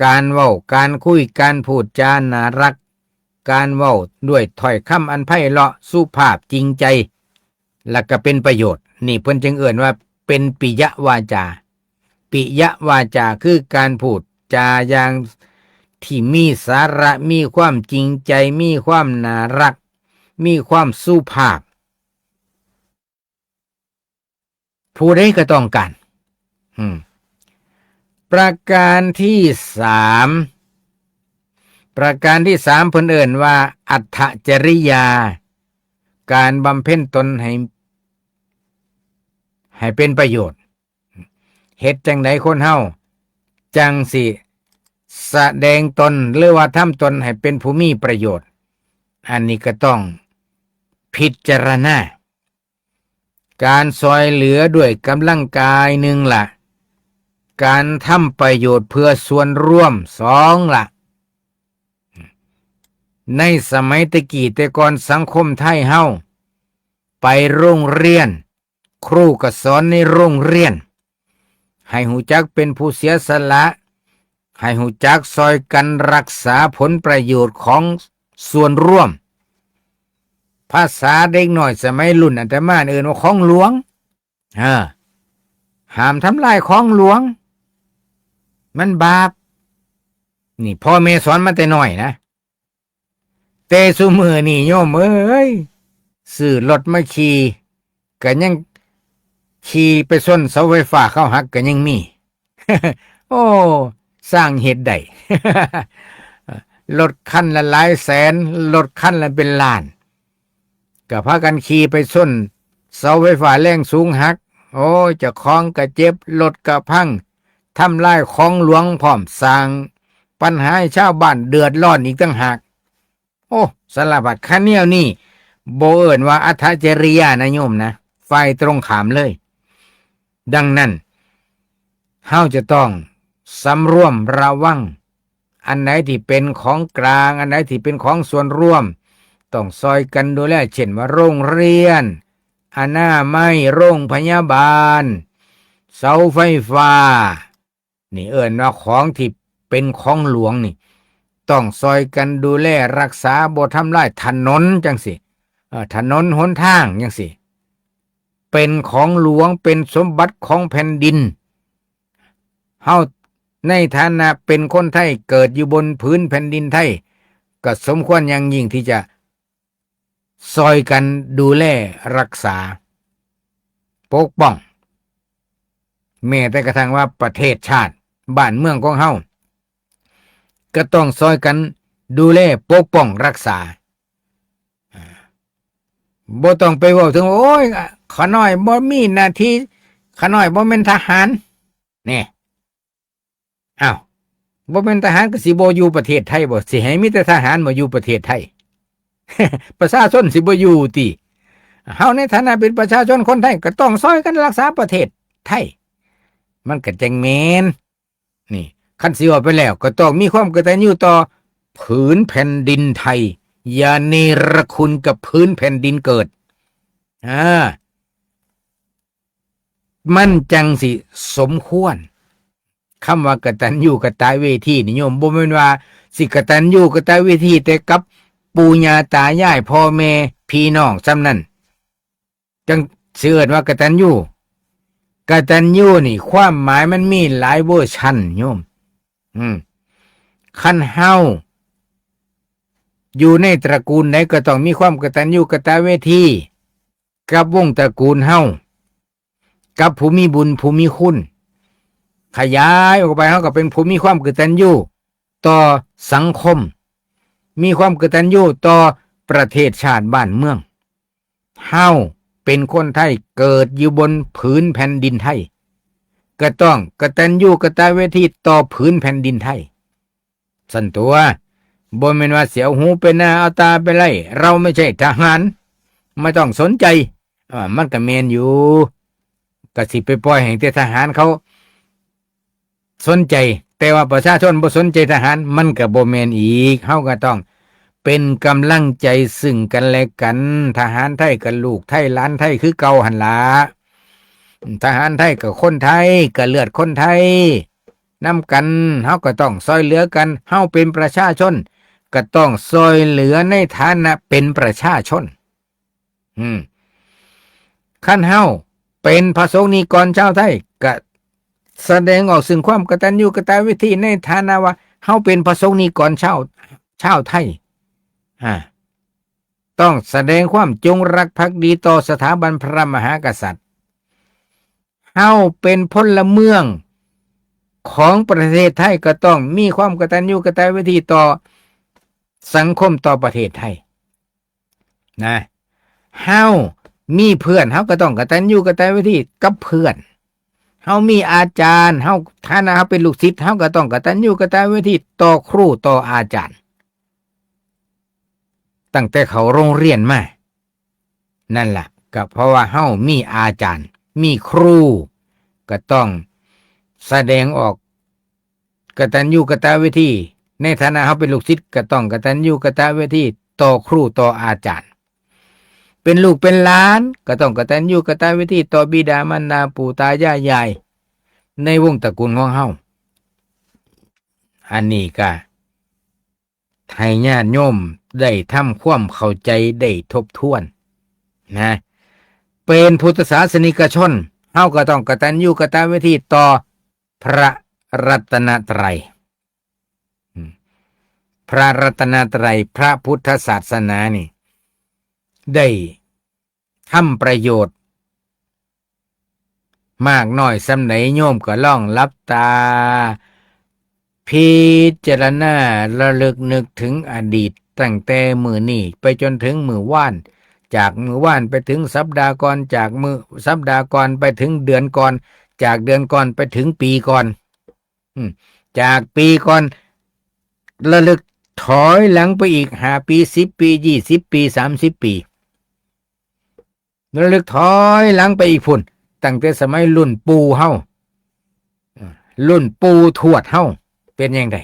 การเว้า การคุย การพูดจาน่ารัก การเว้าด้วยถ้อยคำอันไพเราะ สุภาพ จริงใจ และก็เป็นประโยชน์ นี่เพิ่นจึงเอิ้นว่าเป็นปิยวาจา ปิยวาจาคือการพูดจาอย่างที่มีสาระ มีความจริงใจ มีความน่ารัก มีความสุภาพ ผู้ใดก็ต้องการ อืม ประการที่สาม ประการที่สามเพิ่นเอิ้นว่าอัตถจริยา การบำเพ็ญตนให้ ให้เป็นประโยชน์ เฮ็ดจั่งใดคนเฮาจั่งสิแสดงตนหรือว่าทำตนให้เป็นผู้มีประโยชน์ อันนี้ก็ต้องพิจารณา การซอยเหลือด้วยกำลังกายหนึ่งละ การทำประโยชน์เพื่อส่วนรวมสองละ ในสมัยตะกี้แต่ก่อนสังคมไทยเฮา ไปโรงเรียน ครูก็สอนในโรงเรียน ให้ฮู้จักเป็นผู้เสียสละ ให้ฮู้จักซอยกันรักษาผลประโยชน์ของส่วนรวม ภาษาเด็กน้อยสมัยรุ่นอาตมาเอิ้นว่าของหลวง เออ ห้ามทำลายของหลวง มันบาป นี่พ่อแม่สอนมาแต่น้อยนะ แต่ซุมื้อนี้โยมเอ้ย ซื้อรถมาขี่ ก็ยังขี่ไปชนเสาไฟฟ้าเขาหักก็ยังมี โอ้ สร้างเหตุใด รถคันละหลายแสน รถคันละเป็นล้าน ก็พากันขี่ไปชนเสาไฟฟ้าแรงสูงหัก โอ้ย เจ้าของก็เจ็บ รถก็พัง ทำลายของหลวงพร้อม สร้างปัญหาให้ชาวบ้านเดือดร้อนอีกต่างหาก โอ้ สารพัด คันแนวนี้บ่เอิ้นว่าอัตถจริยานะโยมนะ ฝ่ายตรงข้ามเลย ดังนั้น เฮาจะต้องสำรวมระวัง อันไหนที่เป็นของกลาง อันไหนที่เป็นของส่วนรวม ต้องซอยกันดูแล เช่นว่าโรงเรียน อนามัย โรงพยาบาล เสาไฟฟ้า นี่เอิ้นว่าของที่เป็นของหลวงนี่ ต้องซอยกันดูแลรักษา บ่ทำลาย ถนนจั่งซี้ เอ่อ ถนนหนทางจั่งซี้ เป็นของหลวง เป็นสมบัติของแผ่นดิน เฮาในฐานะเป็นคนไทย เกิดอยู่บนผืนแผ่นดินไทย ก็สมควรอย่างยิ่งที่จะซอยกันดูแลรักษา ปกป้อง แม้แต่กระทั่งว่าประเทศชาติบ้านเมืองของเฮา ก็ต้องซอยกันดูแลปกป้องรักษา อ่า บ่ต้องไปเว้าถึง โอ้ย ข้าน้อยบ่มีหน้าที่ ข้าน้อยบ่แม่นทหาร นี่ อ้าว บ่แม่นทหารก็สิบ่อยู่ประเทศไทยบ่ สิให้มีแต่ทหารมาอยู่ประเทศไทย ประชาชนสิบ่อยู่ติ เฮาในฐานะเป็นประชาชนคนไทยก็ต้องซอยกันรักษาประเทศไทย มันก็จั่งแม่น นี่ คันสิว่าไปแล้วก็ต้องมีความกตัญญูต่อผืนแผ่นดินไทย อย่าเนรคุณกับผืนแผ่นดินเกิด อ่า มันจั่งสิสมควร คำว่ากตัญญูกตเวทีนี่โยม บ่แม่นว่าสิกตัญญูกตเวทีแต่กับปู่ย่าตายายพ่อแม่พี่น้องส่ำนั้น จั่งสิเอิ้นว่ากตัญญู กตัญญูนี่ความหมายมันมีหลายเวอร์ชันโยม อืม คันเฮาอยู่ในตระกูลใดก็ต้องมีความกตัญญูกตเวที กับวงตระกูลเฮา กับผู้มีบุญผู้มีคุณ ขยายออกไปเฮาก็เป็นผู้มีความกตัญญูต่อสังคม มีความกตัญญูต่อประเทศชาติบ้านเมือง เฮาเป็นคนไทยเกิดอยู่บนผืนแผ่นดินไทย ก็ต้องกตัญญูกตเวทีต่อผืนแผ่นดินไทย ซั่นตั่ว บ่แม่นว่าสิเอาหูไปนาเอาตาไปไล่ เราไม่ใช่ทหาร ไม่ต้องสนใจ อ่า มันก็แม่นอยู่ ก็สิไปปล่อยให้แต่ทหารเขาสนใจ แต่ว่าประชาชนบ่สนใจทหาร มันก็บ่แม่นอีก เฮาก็ต้องเป็นกำลังใจซึ่งกันและกัน ทหารไทยก็ลูกไทยหลานไทยคือเก่าหั่นล่ะ ทหารไทยก็คนไทย ก็เลือดคนไทย นำกัน เฮาก็ต้องซอยเหลือกัน เฮาเป็นประชาชน ก็ต้องซอยเหลือในฐานะเป็นประชาชน อืม คันเฮาเป็นพระสงฆ์นิกรชาวไทย ก็แสดงออกซึ่งความกตัญญูกตเวทีในฐานะว่าเฮาเป็นพระสงฆ์นิกรชาว ชาวไทย อ่า ต้องแสดงความจงรักภักดีต่อสถาบันพระมหากษัตริย์ เฮาเป็นพลเมืองของประเทศไทย ก็ต้องมีความกตัญญูกตเวทีต่อสังคมต่อประเทศไทย นะ เฮามีเพื่อน เฮาก็ต้องกตัญญูกตเวทีกับเพื่อน เฮามีอาจารย์ เฮา ฐานะเฮาเป็นลูกศิษย์ เฮาก็ต้องกตัญญูกตเวทีต่อครูต่ออาจารย์ ตั้งแต่เข้าโรงเรียนมา นั่นล่ะ ก็เพราะว่าเฮามีอาจารย์ มีครู ก็ต้องแสดงออกกตัญญูกตเวที ในฐานะเฮาเป็นลูกศิษย์ ก็ต้องกตัญญูกตเวทีต่อครูต่ออาจารย์ เป็นลูกเป็นหลาน ก็ต้องกตัญญูกตเวทีต่อบิดามารดาปู่ตายายยาย ในวงตระกูลของเฮา อันนี้ก็ให้ญาติโยมได้ทำความเข้าใจได้ทบทวนนะ เป็นพุทธศาสนิกชน เฮาก็ต้องกตัญญูกตเวทีต่อพระรัตนตรัย อืม พระรัตนตรัย พระพุทธศาสนานี่ ได้ทำประโยชน์ มากน้อยส่ำใด โยมก็ลองหลับตา พิจารณาระลึกนึกถึงอดีต ตั้งแต่มื้อนี้ไปจนถึงมื้อวาน จากมื้อวานไปถึงสัปดาห์ก่อน จากมื้อ สัปดาห์ก่อนไปถึงเดือนก่อน จากเดือนก่อนไปถึงปีก่อน อืม จากปีก่อน ระลึกถอยหลังไปอีก ห้าปี สิบปี ยี่สิบปี สามสิบปี ระลึกถอยหลังไปอีกพุ้น ตั้งแต่สมัยรุ่นปู่เฮา อ่า รุ่นปู่ทวดเฮา เป็นจั่งใด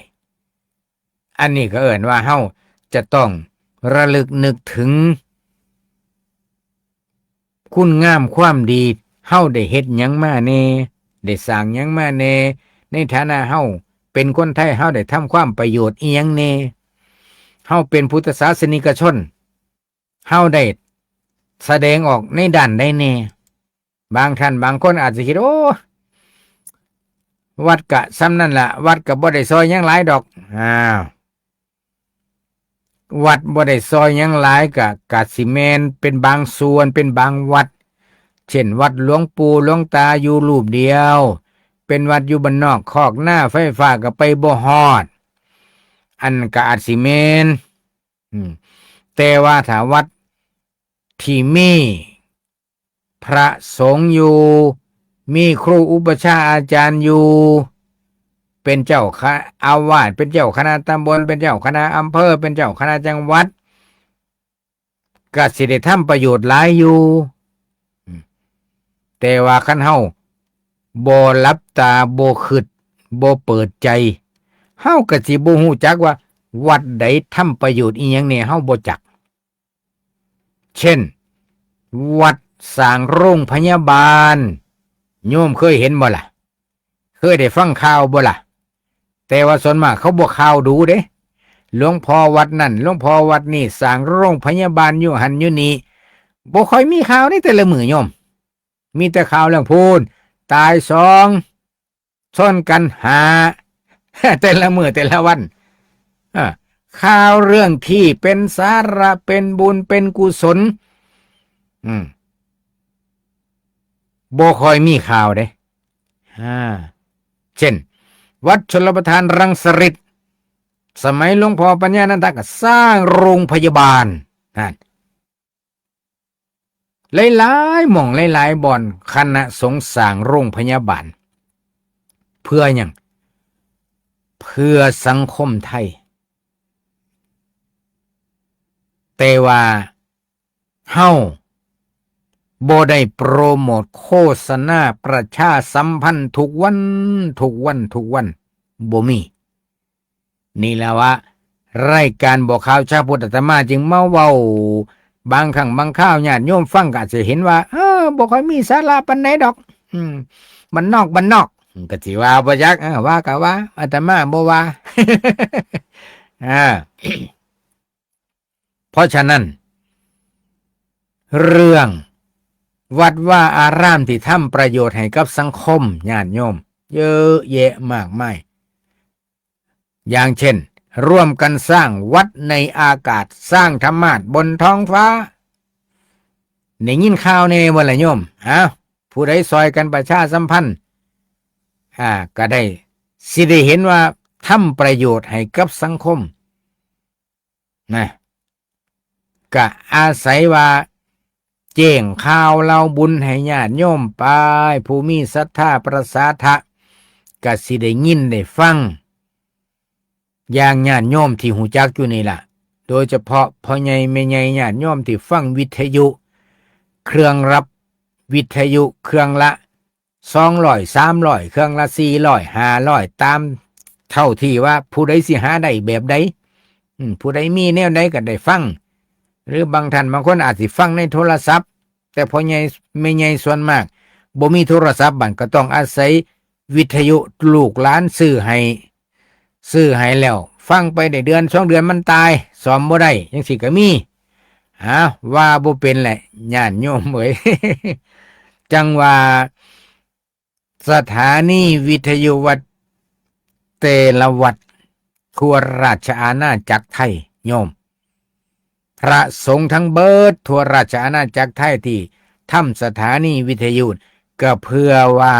อันนี้ก็เอิ้นว่าเฮาจะต้องระลึกนึกถึงคุณงามความดี เฮาได้เฮ็ดหยังมาแหน่ ได้สร้างหยังมาแหน่ ในฐานะเฮาเป็นคนไทย เฮาได้ทำความประโยชน์อิหยังแหน่ เฮาเป็นพุทธศาสนิกชน เฮาได้แสดงออกในด้านใดแหน่ บางท่านบางคนอาจสิคิด โอ้ วัดกะส่ำนั่นล่ะ วัดกะบ่ได้ซ่อยหยังหลายดอก อ้าว วัดบ่ได้ซ่อยหยังหลายกะ กะสิแม่นเป็นบางส่วน เป็นบางวัด เช่น วัดหลวงปู่หลวงตาอยู่รูปเดียว เป็นวัดอยู่บ้านนอกคอกนา ไฟฟ้าก็ไปบ่ฮอด อันกะอาจสิแม่น อืม แต่ว่าถ้าวัดที่มีพระสงฆ์อยู่ มีครูอุปัชฌาย์อาจารย์อยู่ เป็นเจ้าคณะอาวาส เป็นเจ้าคณะตำบล เป็นเจ้าคณะอำเภอ เป็นเจ้าคณะจังหวัด ก็สิได้ทำประโยชน์หลายอยู่ อืม แต่ว่าคันเฮาบ่หลับตา บ่คิด บ่เปิดใจ เฮาก็สิบ่ฮู้จักว่าวัดใดทำประโยชน์อิหยังแหน่ เฮาบ่จัก เช่น วัดสร้างโรงพยาบาล โยมเคยเห็นบ่ล่ะ เคยได้ฟังข่าวบ่ล่ะ แต่ว่าส่วนมากเขาบ่ข่าวดูเด้ หลวงพ่อวัดนั่น หลวงพ่อวัดนี่สร้างโรงพยาบาลอยู่หั่นอยู่นี่ บ่ค่อยมีข่าวในแต่ละมื้อโยม มีแต่ข่าวเรื่องพู้น ตายสอง ชนกันห้า แต่ละมื้อแต่ละวัน อ่า ข่าวเรื่องที่เป็นสาระ เป็นบุญ เป็นกุศล อืม บ่ค่อยมีข่าวเด้ อ่า เช่น วัดชลประทานรังสฤษ สมัยหลวงพ่อปัญญานันทะก็สร้างโรงพยาบาล นั่น หลายๆ หม่องหลายๆ บ่อน คณะสงฆ์สร้างโรงพยาบาล เพื่อหยัง เพื่อสังคมไทย แต่ว่าเฮาบ่ได้โปรโมทโฆษณาประชาสัมพันธ์ทุกวัน ทุกวัน ทุกวัน บ่มี นี่แหละว่า รายการบอกข่าวชาวพุทธอาตมาจึงมาเว้า บางครั้งบางคราวญาติโยมฟังก็อาจจะเห็นว่า เออ บ่ค่อยมีสาระปานใดดอก อืม บ้านนอกบ้านนอก ก็สิว่าบ่จัก เออ ว่าก็ว่า อาตมาบ่ว่า อ่า เพราะฉะนั้น เรื่องวัดวาอารามที่ทำประโยชน์ให้กับสังคมญาติโยม เยอะแยะมากมาย อย่างเช่น ร่วมกันสร้างวัดในอากาศ สร้างธรรมาสน์บนท้องฟ้า ได้ยินข่าวแหน่บ่ล่ะโยม อ้าว ผู้ใดซอยกันประชาสัมพันธ์ อ่า ก็ได้ สิได้เห็นว่าทำประโยชน์ให้กับสังคม นะ ก็อาศัยว่า แจ้งข่าวเล่าบุญให้ญาติโยมไป ผู้มีศรัทธาประสาทะ ก็สิได้ยินได้ฟัง อย่างญาติโยมที่ฮู้จักอยู่นี่ล่ะ โดยเฉพาะพ่อใหญ่แม่ใหญ่ญาติโยมที่ฟังวิทยุ เครื่องรับวิทยุเครื่องละ สองร้อย สามร้อย เครื่องละ สี่ร้อย ห้าร้อย ตามเท่าที่ว่าผู้ใดสิหาได้แบบใด อืม ผู้ใดมีแนวใดก็ได้ฟัง หรือบางท่านบางคนอาจสิฟังในโทรศัพท์ แต่พ่อใหญ่แม่ใหญ่ส่วนมากบ่มีโทรศัพท์ บัดก็ต้องอาศัยวิทยุ ลูกหลานซื้อให้ ซื้อให้แล้ว ฟังไปได้เดือนสองเดือนมันตาย ซ่อมบ่ได้ จั่งซี้ก็มี อ้าว ว่าบ่เป็นแหละ ญาติโยมเอ้ย จั่งว่า สถานีวิทยุวัดเตลวัด ทั่วราชอาณาจักรไทย โยม พระสงฆ์ทั้งเบิดทั่วราชอาณาจักรไทยที่ทำสถานีวิทยุ ก็เพื่อว่า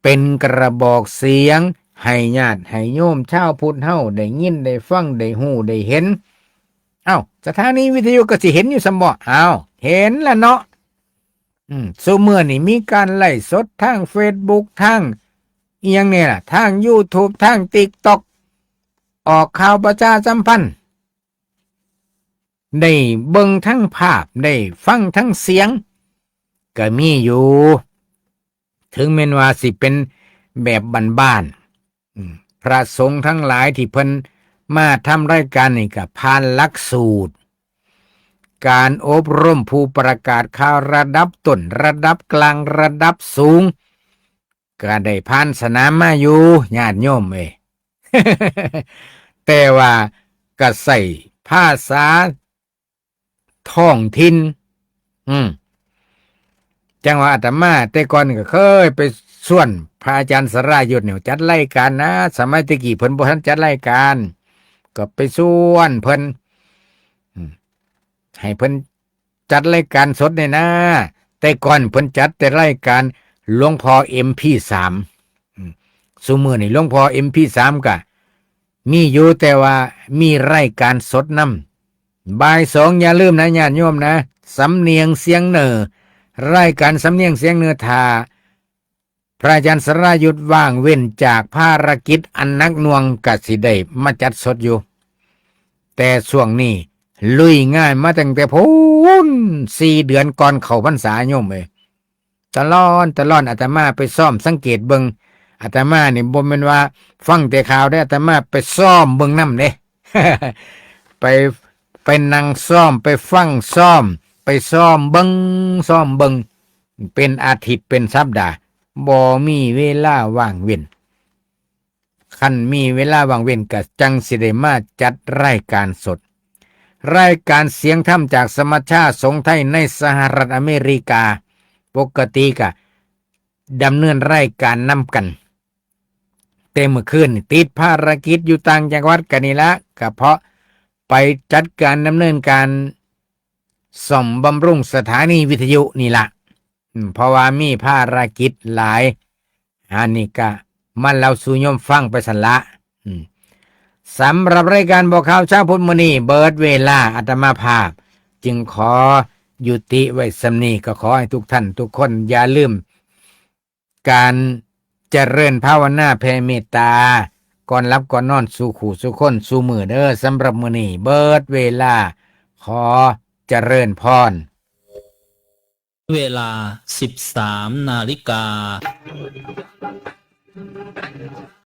เป็นกระบอกเสียงให้ญาติให้โยมชาวพุทธเฮาได้ยินได้ฟังได้ฮู้ได้เห็น เอ้า สถานีวิทยุก็สิเห็นอยู่ซั่นบ่ เอ้า เห็นละเนาะ อืม ซุมื้อนี่มีการไลฟ์สดทางเฟซบุ๊ก ทางอิหยังนี่ล่ะ ทางยูทูบ ทางติ๊กต็อก ออกข่าวประชาสัมพันธ์ ได้เบิ่งทั้งภาพ ได้ฟังทั้งเสียง ก็มีอยู่ ถึงแม้นว่าสิเป็นแบบบ้านๆ อืม พระสงฆ์ทั้งหลายที่เพิ่นมาทำรายการนี่ก็ผ่านหลักสูตร การอบรมผู้ประกาศข่าวระดับต้น ระดับกลาง ระดับสูง ก็ได้ผ่านสนามมาอยู่ ญาติโยมเอ้ย แต่ว่าก็ใช้ภาษาท้องถิ่น อืม จั่งว่าอาตมาแต่ก่อนก็เคยไปชวนพระอาจารย์สรายุทธเนี่ยจัดรายการนะ สมัยแต่กี้เพิ่นบ่ทันจัดรายการ ก็ไปชวนเพิ่น อืม ให้เพิ่นจัดรายการสดแหน่นะ แต่ก่อนเพิ่นจัดแต่รายการหลวงพ่อ เอ็มพีสาม อืม ซุมื้อนี่หลวงพ่อ เอ็มพีสาม ก็มีอยู่ แต่ว่ามีรายการสดนำ บ่ายสองอย่าลืมนะญาติโยมนะ สำเนียงเสียงเหนือ รายการสำเนียงเสียงเหนือ ถ้าพระอาจารย์สรายุทธว่างเว้นจากภารกิจอันหนักหน่วงก็สิได้มาจัดสดอยู่ แต่ช่วงนี้ลุยงานมาตั้งแต่พู้น สี่เดือนก่อนเข้าพรรษาโยมเอ้ย ตะลอนตะลอน อาตมาไปซ่อมสังเกตเบิ่ง อาตมานี่บ่แม่นว่าฟังแต่ข่าวเด้ อาตมาไปซ่อมเบิ่งนำเด้ ไป ไปนั่งซ่อม ไปฟังซ่อม ไปซ่อมเบิ่ง ซ่อมเบิ่ง เป็นอาทิตย์เป็นสัปดาห์ บ่มีเวลาว่างเว้น คันมีเวลาว่างเว้นก็จั่งสิได้มาจัดรายการสด รายการเสียงธรรมจากสมัชชาสงฆ์ไทยในสหรัฐอเมริกา ปกติก็ดำเนินรายการนำกัน แต่เมื่อคืนนี่ติดภารกิจอยู่ต่างจังหวัดกันนี่ละ ก็เพราะไปจัดการดำเนินการซ่อมบำรุงสถานีวิทยุนี่ละ อืม เพราะว่ามีภารกิจหลาย อันนี้ก็มาเล่าสู่โยมฟังไปซั่นละ อืม สำหรับรายการบอกข่าวเช้าพุทธมื้อนี้เบิดเวลา อาตมาภาพ จึงขอยุติไว้ส่ำนี้ ก็ขอให้ทุกท่านทุกคนอย่าลืม การเจริญภาวนาแผ่เมตตา ก่อนหลับก่อนนอนสู่คู่สู่คนสู่มื้อเด้อ สำหรับมื้อนี้เบิดเวลา ขอเจริญพร เวลา สิบสามนาฬิกา